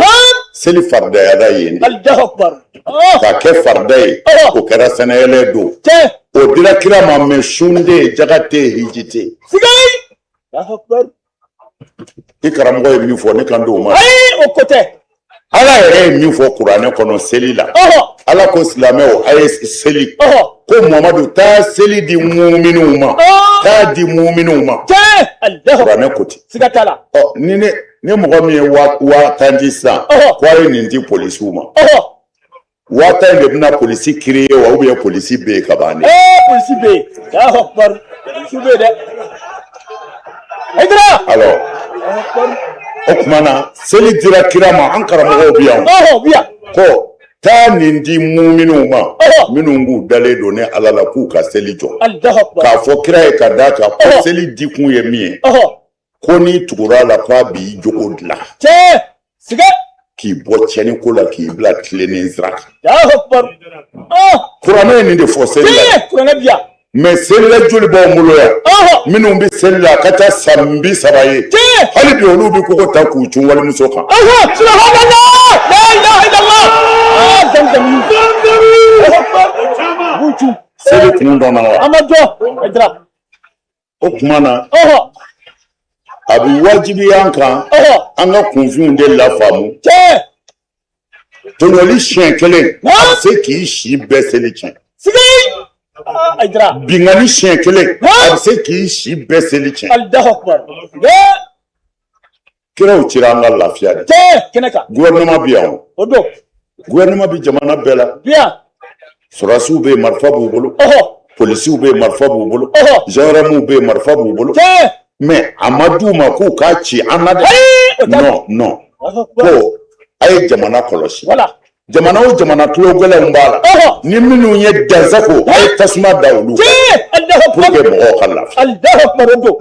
Speaker 15: seli faridayara yen de. K'a kɛ farida ye, o kɛra sanayɛlɛ don, o dira kira ma, mais sun tɛ yen, jaga tɛ yen, hiji tɛ yen. I karamɔgɔ ye min fɔ, ne kan t'o ma.
Speaker 16: Ayi, o ko tɛ.
Speaker 15: Ala yɛrɛ ye min fɔ kuranɛ kɔnɔ seli la, Ala ko silamɛw, a ye seli. Ko Muhamadu, taa seli di muminiw ma, taa di muminiw ma. Kuranɛ ko ten.
Speaker 16: Siga t'a la.
Speaker 15: Ɔ, ni ne ni mɔgɔ min ye 10 000 di sisan, ko a ye nin di polisiw ma, 10 000 in de bɛna polisi créer wa, ou bien polisi bɛ yen ka ban de?
Speaker 16: Ee, polisi bɛ yen. Allahu akbar, polisi bɛ yen dɛ. Hayidara.
Speaker 15: Alors, o tuma na, seli dira kira ma, an karamɔgɔw bɛ yan.
Speaker 16: Ɔhɔ, bi yan.
Speaker 15: Ko taa nin di muminiw ma, minnu k'u dalen don ne Ala la, k'u ka seli jɔ.
Speaker 16: Allahu akbar.
Speaker 15: K'a fɔ kira ye ka d'a kan ko seli dikun ye min ye, ko n'i tugura a la, k'a b'i jogo dilan.
Speaker 16: Tiɲɛ, siga.
Speaker 15: K'i bɔ tiɲɛni ko la, k'i bila tilennen sira kan.
Speaker 16: Allahu akbar.
Speaker 15: Kuranɛ ye nin de fɔ seli la.
Speaker 16: Kuranɛ bi yan.
Speaker 15: Mais selila joli b'anw bolo yan, minnu bɛ seli la a ka ca san 30 ye, hali bi olu bɛ kogo ta k'u cun walimuso kan.
Speaker 16: Subhanallah, la ilaha illallah. Zamzam. B'u cun.
Speaker 15: Seli kun dɔnna wa?
Speaker 16: A ma dɔn. Hayidara.
Speaker 15: O tuma na, a bɛ wajibiya an kan, an ka kunfinw de lafaamu. Tɔɲɔli siɲɛ kelen, a bɛ se k'i si bɛɛ seli tiɲɛ. Binkanni siɲɛ kelen, a bɛ se k'i si bɛɛ seli tiɲɛ. Kiraw cira an ka lafiya de.
Speaker 16: Kɛnɛ kan.
Speaker 15: Gouvernement bɛ yan o.
Speaker 16: O don.
Speaker 15: Gouvernement bɛ jamana bɛɛ la.
Speaker 16: Bi yan.
Speaker 15: Sɔrɔdasiw bɛ yen, marifa b'u bolo. Polisiw bɛ yen, marifa b'u bolo. Gendarmew bɛ yen, marifa b'u bolo. Mais a ma d'u ma k'u k'a ci an na dɛ. Non, non. Ko a ye jamana kɔlɔsi. Jamana o jamana, tulo gɛlɛnw b'a la. Ni minnu ye dansago, a ye tasuma da olu kan pour que mɔgɔw ka lafiya.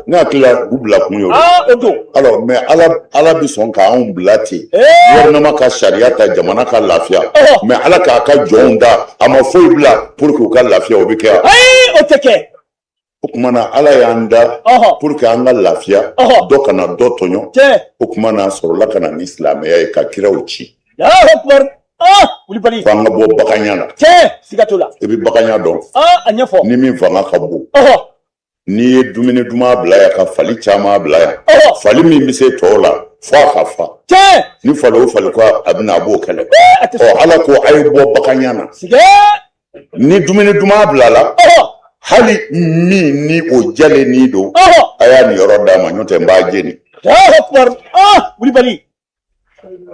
Speaker 15: Ne hakili la, u bila kun ye o de. Alors, mais Ala bɛ sɔn k'anw bila ten, gouvernement ka sariya ta, jamana ka lafiya, mais Ala k'a ka jɔnw da, a ma foyi bila pour que u ka lafiya, o bɛ kɛ wa?
Speaker 16: Ayi, o tɛ kɛ.
Speaker 15: O tuma na, Ala y'an da pour que an ka lafiya, dɔ kana dɔ tɔɲɔ. O tuma na, a sɔrɔla ka na ni silamɛya ye, ka kiraw ci.
Speaker 16: Wulibali.
Speaker 15: Ko an ka bɔ baganya la.
Speaker 16: Siga t'o la.
Speaker 15: I bɛ baganya dɔn.
Speaker 16: A ɲɛfɔ.
Speaker 15: Ni min fanga ka bon. N'i ye dumuni duman bila yan, ka fali caman bila yan. Fali min bɛ se tɔw la, Fo a ka fa. Ni fali o fali ko a bɛna, a b'o kɛlɛ. Ɔ, Ala ko a ye bɔ baganya na. Ni dumuni duman bilala, hali min ni o jalen ni don, a y'a niyɔrɔ d'a ma, n'o tɛ n b'a jeni.
Speaker 16: Wulibali.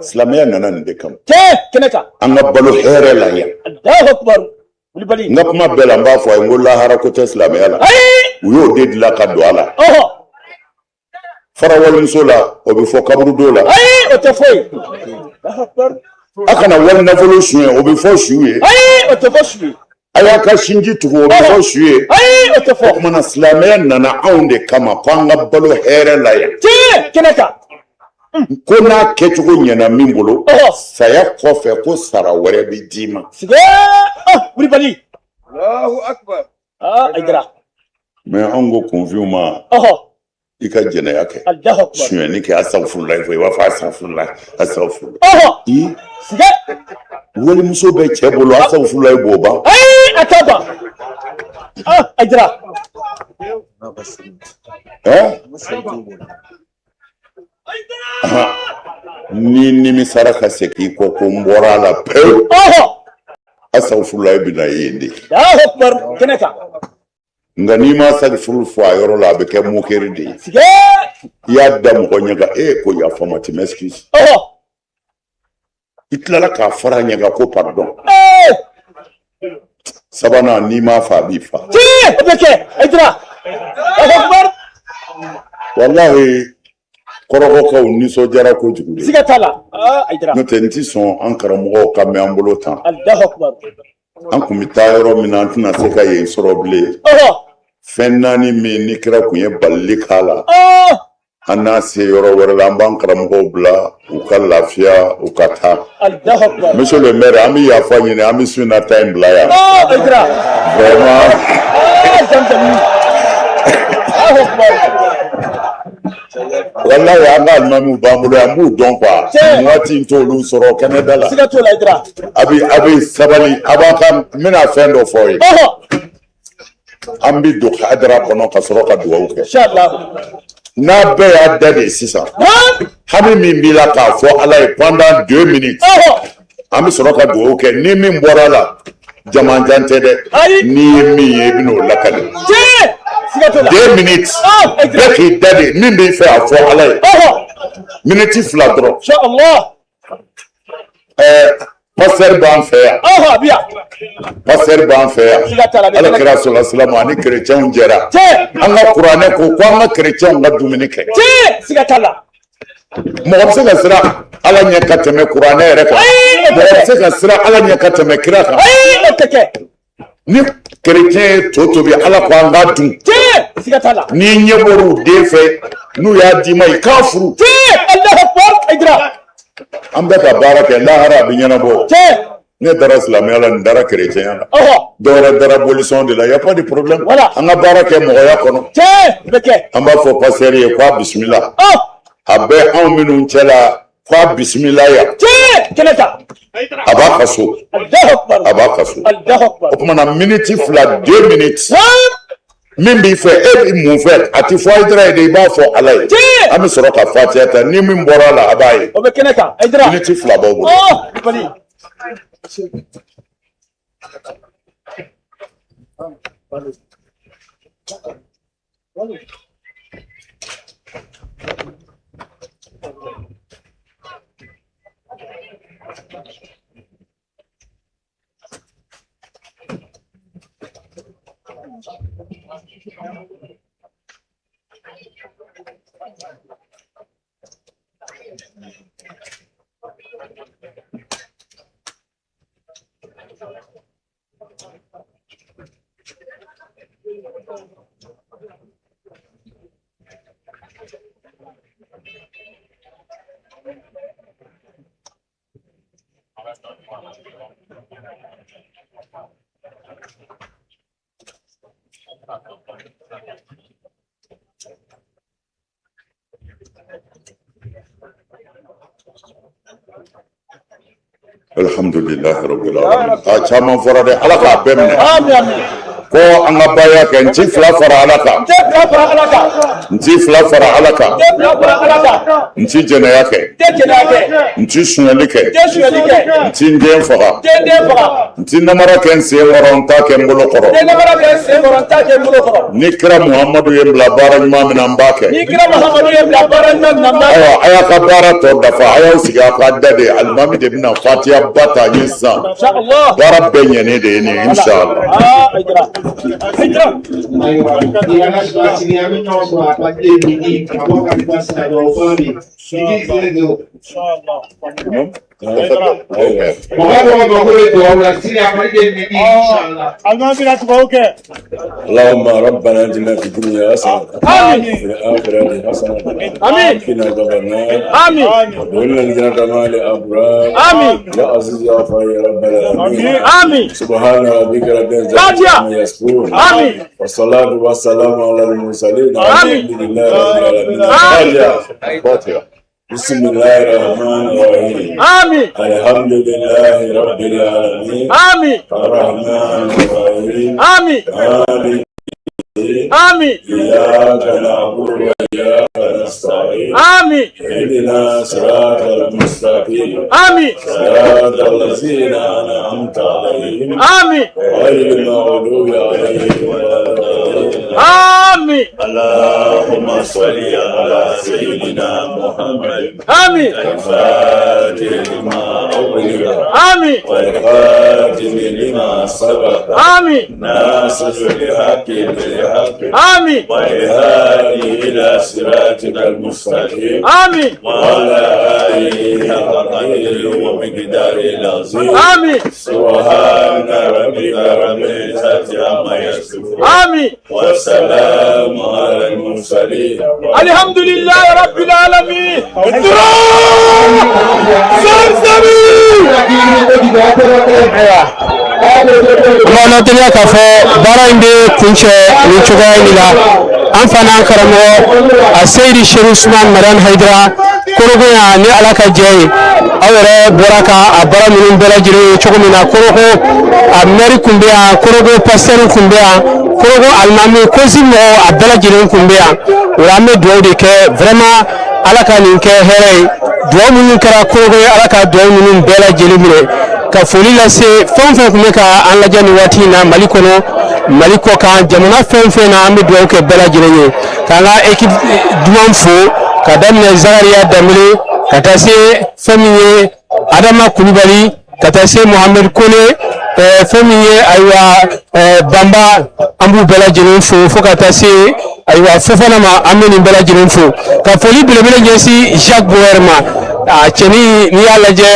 Speaker 15: Silamɛya nana nin de kama.
Speaker 16: Kɛnɛ kan.
Speaker 15: An ka balo hɛrɛ la yan.
Speaker 16: Wulibali.
Speaker 15: N ka kuma bɛɛ la, n b'a fɔ a ye, n ko lahara ko tɛ silamɛya la. U y'o de dilan ka don a la. Fara walimuso la, o bɛ fɔ kaburudo la.
Speaker 16: Ayi, o tɛ fɔ yen.
Speaker 15: A kana wali nafolo suɲɛ, o bɛ fɔ su ye.
Speaker 16: Ayi, o tɛ fɔ su ye.
Speaker 15: A y'a ka sinji tugu, o bɛ fɔ su ye.
Speaker 16: Ayi, o tɛ fɔ.
Speaker 15: O tuma na, silamɛya nana anw de kama ko an ka balo hɛrɛ la yan.
Speaker 16: Tiɲɛ, kɛnɛ kan.
Speaker 15: Ko n'a kɛcogo ɲɛna min bolo, saya kɔfɛ ko sara wɛrɛ bɛ d'i ma.
Speaker 16: Wulibali.
Speaker 8: Allahu akbar.
Speaker 16: Aa, Ayidara.
Speaker 15: Mais anw ko kunfinw ma, i ka jɛnɛya kɛ, sonyɛni kɛ, asafurulayi fɔ, i b'a fɔ asafurulayi, asafurulayi. I walimuso bɛ cɛ bolo, asafurulayi b'o ban.
Speaker 16: Ayi, a t'a ban. Ayidara.
Speaker 15: Ni nimisara ka segin i kɔ ko n bɔra a la pewu, asafurulayi bɛ na yen de.
Speaker 16: Kɛnɛ kan.
Speaker 15: Nka n'i ma asafuru fɔ a yɔrɔ la, a bɛ kɛ moquerie de ye. I y'a da mɔgɔ ɲɛ kan, e ko yafa ma, tu m'excuses. I tilala k'a fara ɲɛ kan ko pardon. Sabanan, n'i m'a fa, a b'i fa.
Speaker 16: O bɛ kɛ, Ayidara.
Speaker 15: Walahi, kɔrɔgɔkaw nisɔndiyara kojugu de.
Speaker 16: Siga t'a la. Ayidara.
Speaker 15: N'o tɛ, n ti sɔn an karamɔgɔw ka mɛn an bolo tan.
Speaker 16: Alahu akubar.
Speaker 15: An kun bɛ taa yɔrɔ min na, an tɛna se ka yen sɔrɔ bilen. Fɛn naani min ni kira kun ye balili k'a la, an n'a se yɔrɔ wɛrɛ la, an b'an karamɔgɔw bila u ka lafiya, u ka taa. Monsieur le maire, an bɛ yafa ɲini, an bɛ su in na ta in bila yan. Vraiment. Walayi, an ka alimamiw b'an bolo yan, an b'u dɔn quoi. Nin waati in t'olu sɔrɔ kɛnɛda la.
Speaker 16: Siga t'o la, Ayidara.
Speaker 15: A bɛ sabali, a b'a ka, n bɛna fɛn dɔ fɔ aw ye. An bɛ don hadara kɔnɔ ka sɔrɔ ka dugawu kɛ. N'a bɛɛ y'a da de sisan, hami min b'i la k'a fɔ Ala ye pendant 2 minutes, an bɛ sɔrɔ ka dugawu kɛ. Ni min bɔra la, jamanjan tɛ dɛ, n'i ye min ye, i bɛ n'o lakali. 2 minutes, bɛɛ k'i da de, min b'i fɛ a fɔ Ala ye, miniti 2 dɔrɔn. Ɛɛ, pasteur b'an fɛ yan. Pasteur b'an fɛ yan. Ala kira sɔrɔ silamɛ ani kerecɛnw jɛra. An ka kuranɛ ko ko an ka kerecɛnw ka dumuni kɛ.
Speaker 16: Siga t'a la.
Speaker 15: Mɔgɔ bɛ se ka siran Ala ɲɛ ka tɛmɛ kuranɛ yɛrɛ kan? Mɔgɔ bɛ se ka siran Ala ɲɛ ka tɛmɛ kira kan? Ni kerecɛn ye to tobi, Ala ko an k'a dun.
Speaker 16: Siga t'a la.
Speaker 15: N'i ɲɛ bɔr'u den fɛ, n'u y'a d'i ma, i k'a furu. An bɛ ka baara kɛ, lahara a bɛ ɲɛnabɔ. Ne dara silamɛya la, nin dara kerecɛnya la, dɔwɛrɛ dara bolisɔn de la, y a pas de problème. An ka baara kɛ mɔgɔya kɔnɔ. An b'a fɔ pasteur ye k'a bisimila. A bɛ anw minnu cɛ la, k'a bisimila yan. A b'a ka so, a b'a ka so. O tuma na, miniti 2, 2 minutes, min b'i fɛ, e bɛ mun fɛ, a ti fɔ Ayidara ye dɛ, i b'a fɔ Ala ye. An bɛ sɔrɔ ka fatiya ta, ni min bɔra a la, a b'a ye.
Speaker 16: O bɛ kɛnɛ kan, Ayidara.
Speaker 15: Miniti 2 b'aw bolo. Alhamdulilahi rabbil alamin. A caman fɔra dɛ, Ala k'a bɛɛ minɛ.
Speaker 16: Amin, amin.
Speaker 15: Ko an ka baya kɛ, n ci fila fara Ala kan.
Speaker 16: Cɛ fila fara Ala kan.
Speaker 15: N ti fila fara Ala kan. N ti jɛnɛya kɛ. N ti sonyali kɛ. N ti n den faga. N ti namara kɛ n sen kɔrɔ, n t'a kɛ n bolo kɔrɔ. Ni kira Muhamadu ye n bila baara ɲuman min na, n b'a kɛ. Ayiwa, a y'a ka baara tɔ dafa, a y'aw sigi a ka da de, alimami de bɛna fatiya ba ta n ye sisan. Baara bɛɛ ɲɛnen de ye nin ye, inshallah.
Speaker 12: Ayiwa, ni Ala sɔnna, sini an bɛ ɲɔgɔn sɔrɔ à partir de midi, karamɔgɔ ka taa sira dɔn fɔlɔ min midi 00. Mɔgɔ mɔgɔ mako bɛ dugawu la sini à partir de midi, inshallah.
Speaker 14: Alimami bɛna dugawu kɛ.
Speaker 17: اللهم ربنا اتنا في الدنيا حسنه
Speaker 14: آمين.
Speaker 17: وفي الاخره حسنه
Speaker 14: آمين.
Speaker 17: وقنا عذاب النار
Speaker 14: آمين.
Speaker 17: وادخلنا الجنه مع الابرار
Speaker 14: آمين.
Speaker 17: يا عزيز يا غفار يا رب العالمين.
Speaker 14: آمين.
Speaker 17: سبحان ربك رب العزه
Speaker 14: فاتحة.
Speaker 17: عما يصفون.
Speaker 14: آمين.
Speaker 17: والصلاه والسلام على المرسلين.
Speaker 14: آمين.
Speaker 17: الحمد لله رب العالمين.
Speaker 14: آمين.
Speaker 15: فاتحه.
Speaker 17: بسم الله الرحمن الرحيم.
Speaker 14: آمين.
Speaker 17: الحمد لله رب العالمين.
Speaker 14: آمين.
Speaker 17: الرحمن الرحيم.
Speaker 14: آمين.
Speaker 17: مالك
Speaker 14: آمين.
Speaker 17: إياك نعبد وإياك نستعين.
Speaker 14: آمين.
Speaker 17: اهدنا صراط المستقيم.
Speaker 14: آمين.
Speaker 17: صراط الذين أنعمت عليهم.
Speaker 14: آمين.
Speaker 17: غير المغضوب عليهم ولا الضالين.
Speaker 14: آمين.
Speaker 17: اللهم صل على سيدنا محمد.
Speaker 14: آمين.
Speaker 17: الفاتح لما أغلق.
Speaker 14: آمين.
Speaker 17: والخاتم لما سبق.
Speaker 14: آمين.
Speaker 17: ناصر الحق بالحق.
Speaker 14: آمين.
Speaker 17: والهادي إلى صراطك المستقيم.
Speaker 14: آمين.
Speaker 17: وعلى آله حق قدره ومقداره العظيم.
Speaker 14: آمين.
Speaker 17: سبحان ربك رب العزة عما يصفون.
Speaker 14: آمين.
Speaker 17: والسلام على المرسلين.
Speaker 14: الحمد لله رب العالمين.
Speaker 4: An b'aw ladɔnniya k'a fɔ baara in bɛ kuncɛ nin cogoya in de la. An fana an karamɔgɔ a Seyidi Seru Usman Madani Hayidara Korogo yan, ni Ala ka jɛ ye, aw yɛrɛ bɔra ka a baara ninnu bɛɛ lajɛlen ye cogo min na. Korogo a mɛri tun bɛ yan, Korogo pasitɛri tun bɛ yan, Korogo alimami kosi mɔgɔw a bɛɛ lajɛlen tun bɛ yan. O la an bɛ dugawu de kɛ vraiment, Ala ka nin kɛ hɛrɛ ye. Dugawu minnu kɛra Korogo ye, Ala ka dugawu ninnu bɛɛ lajɛlen minɛ. Ka foli lase fɛn o fɛn tun bɛ ka an lajɛ nin waati in na, Mali kɔnɔ, Mali kɔ kan, jamana fɛn o fɛn na, an bɛ dugawu kɛ bɛɛ lajɛlen ye. K'an ka équipe duman fo ka daminɛ Zakariya Danbele ka taa se fɛn min ye Adama Kulubali, ka taa se Mohamed Kone, fɛn min ye ayiwa Banba, an b'u bɛɛ lajɛlen fo, fo ka taa se ayiwa Fofana ma, an bɛ nin bɛɛ lajɛlen fo. Ka foli belebele ɲɛsin Jacques Boyer ma. A cɛnin, n'i y'a lajɛ,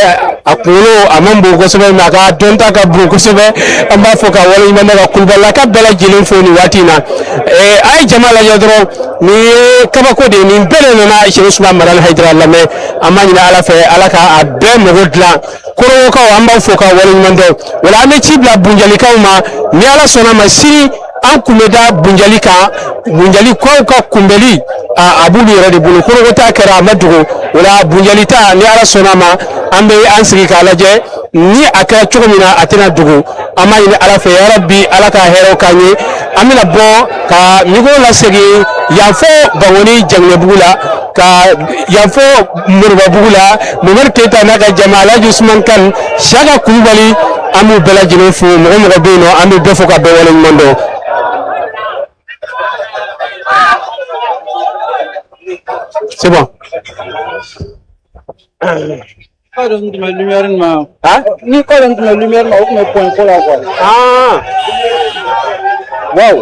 Speaker 4: a kunkolo a man bon kosɛbɛ, mais a ka dɔnta ka bon kosɛbɛ. An b'a fɔ ka waleɲuman dɔn, ka Kulubalilaka bɛɛ lajɛlen fo nin waati in na. A ye jama lajɛ dɔrɔn, nin ye kabako de ye. Nin bɛɛ de nana Seku Usumani Madani Hayidara lamɛn. An b'a ɲini Ala fɛ, Ala ka a bɛɛ mago dilan. Korogokaw, an b'aw fo ka waleɲuman dɔn. O la an bɛ ci bila Bunjalikaw ma, ni Ala sɔnna ma, sini an kun bɛ da Bunjali kan. Bunjali kaw ka kunbɛli a b'olu yɛrɛ de bolo. Korogo ta kɛra, a ma dogo. O la Bunjali ta, ni Ala sɔnna ma, an bɛ an sigi k'a lajɛ ni a kɛra cogo min na, a tɛna dogo. An b'a ɲini Ala fɛ, yarabi Ala ka hɛrɛw k'an ye. An bɛna bɔ ka micro lasegin yan fo Bankoni Jaginɛbugu la, ka yan fo Moribabugu la, Mohamed Keyita n'a ka jama, Alhaji Usumani Kane, Siyaka Kulubali, an b'u bɛɛ lajɛlen fo. Mɔgɔ mɔgɔ bɛ yen nɔ, an bɛ bɛɛ fo ka bɛɛ waleɲuman dɔn. C'est bon.
Speaker 9: Kɔ dɔ tun bɛ lumière nin ma. Ni kɔ dɔ tun bɛ lumière ma, o tun bɛ point ko la quoi.
Speaker 4: Ah. Wow.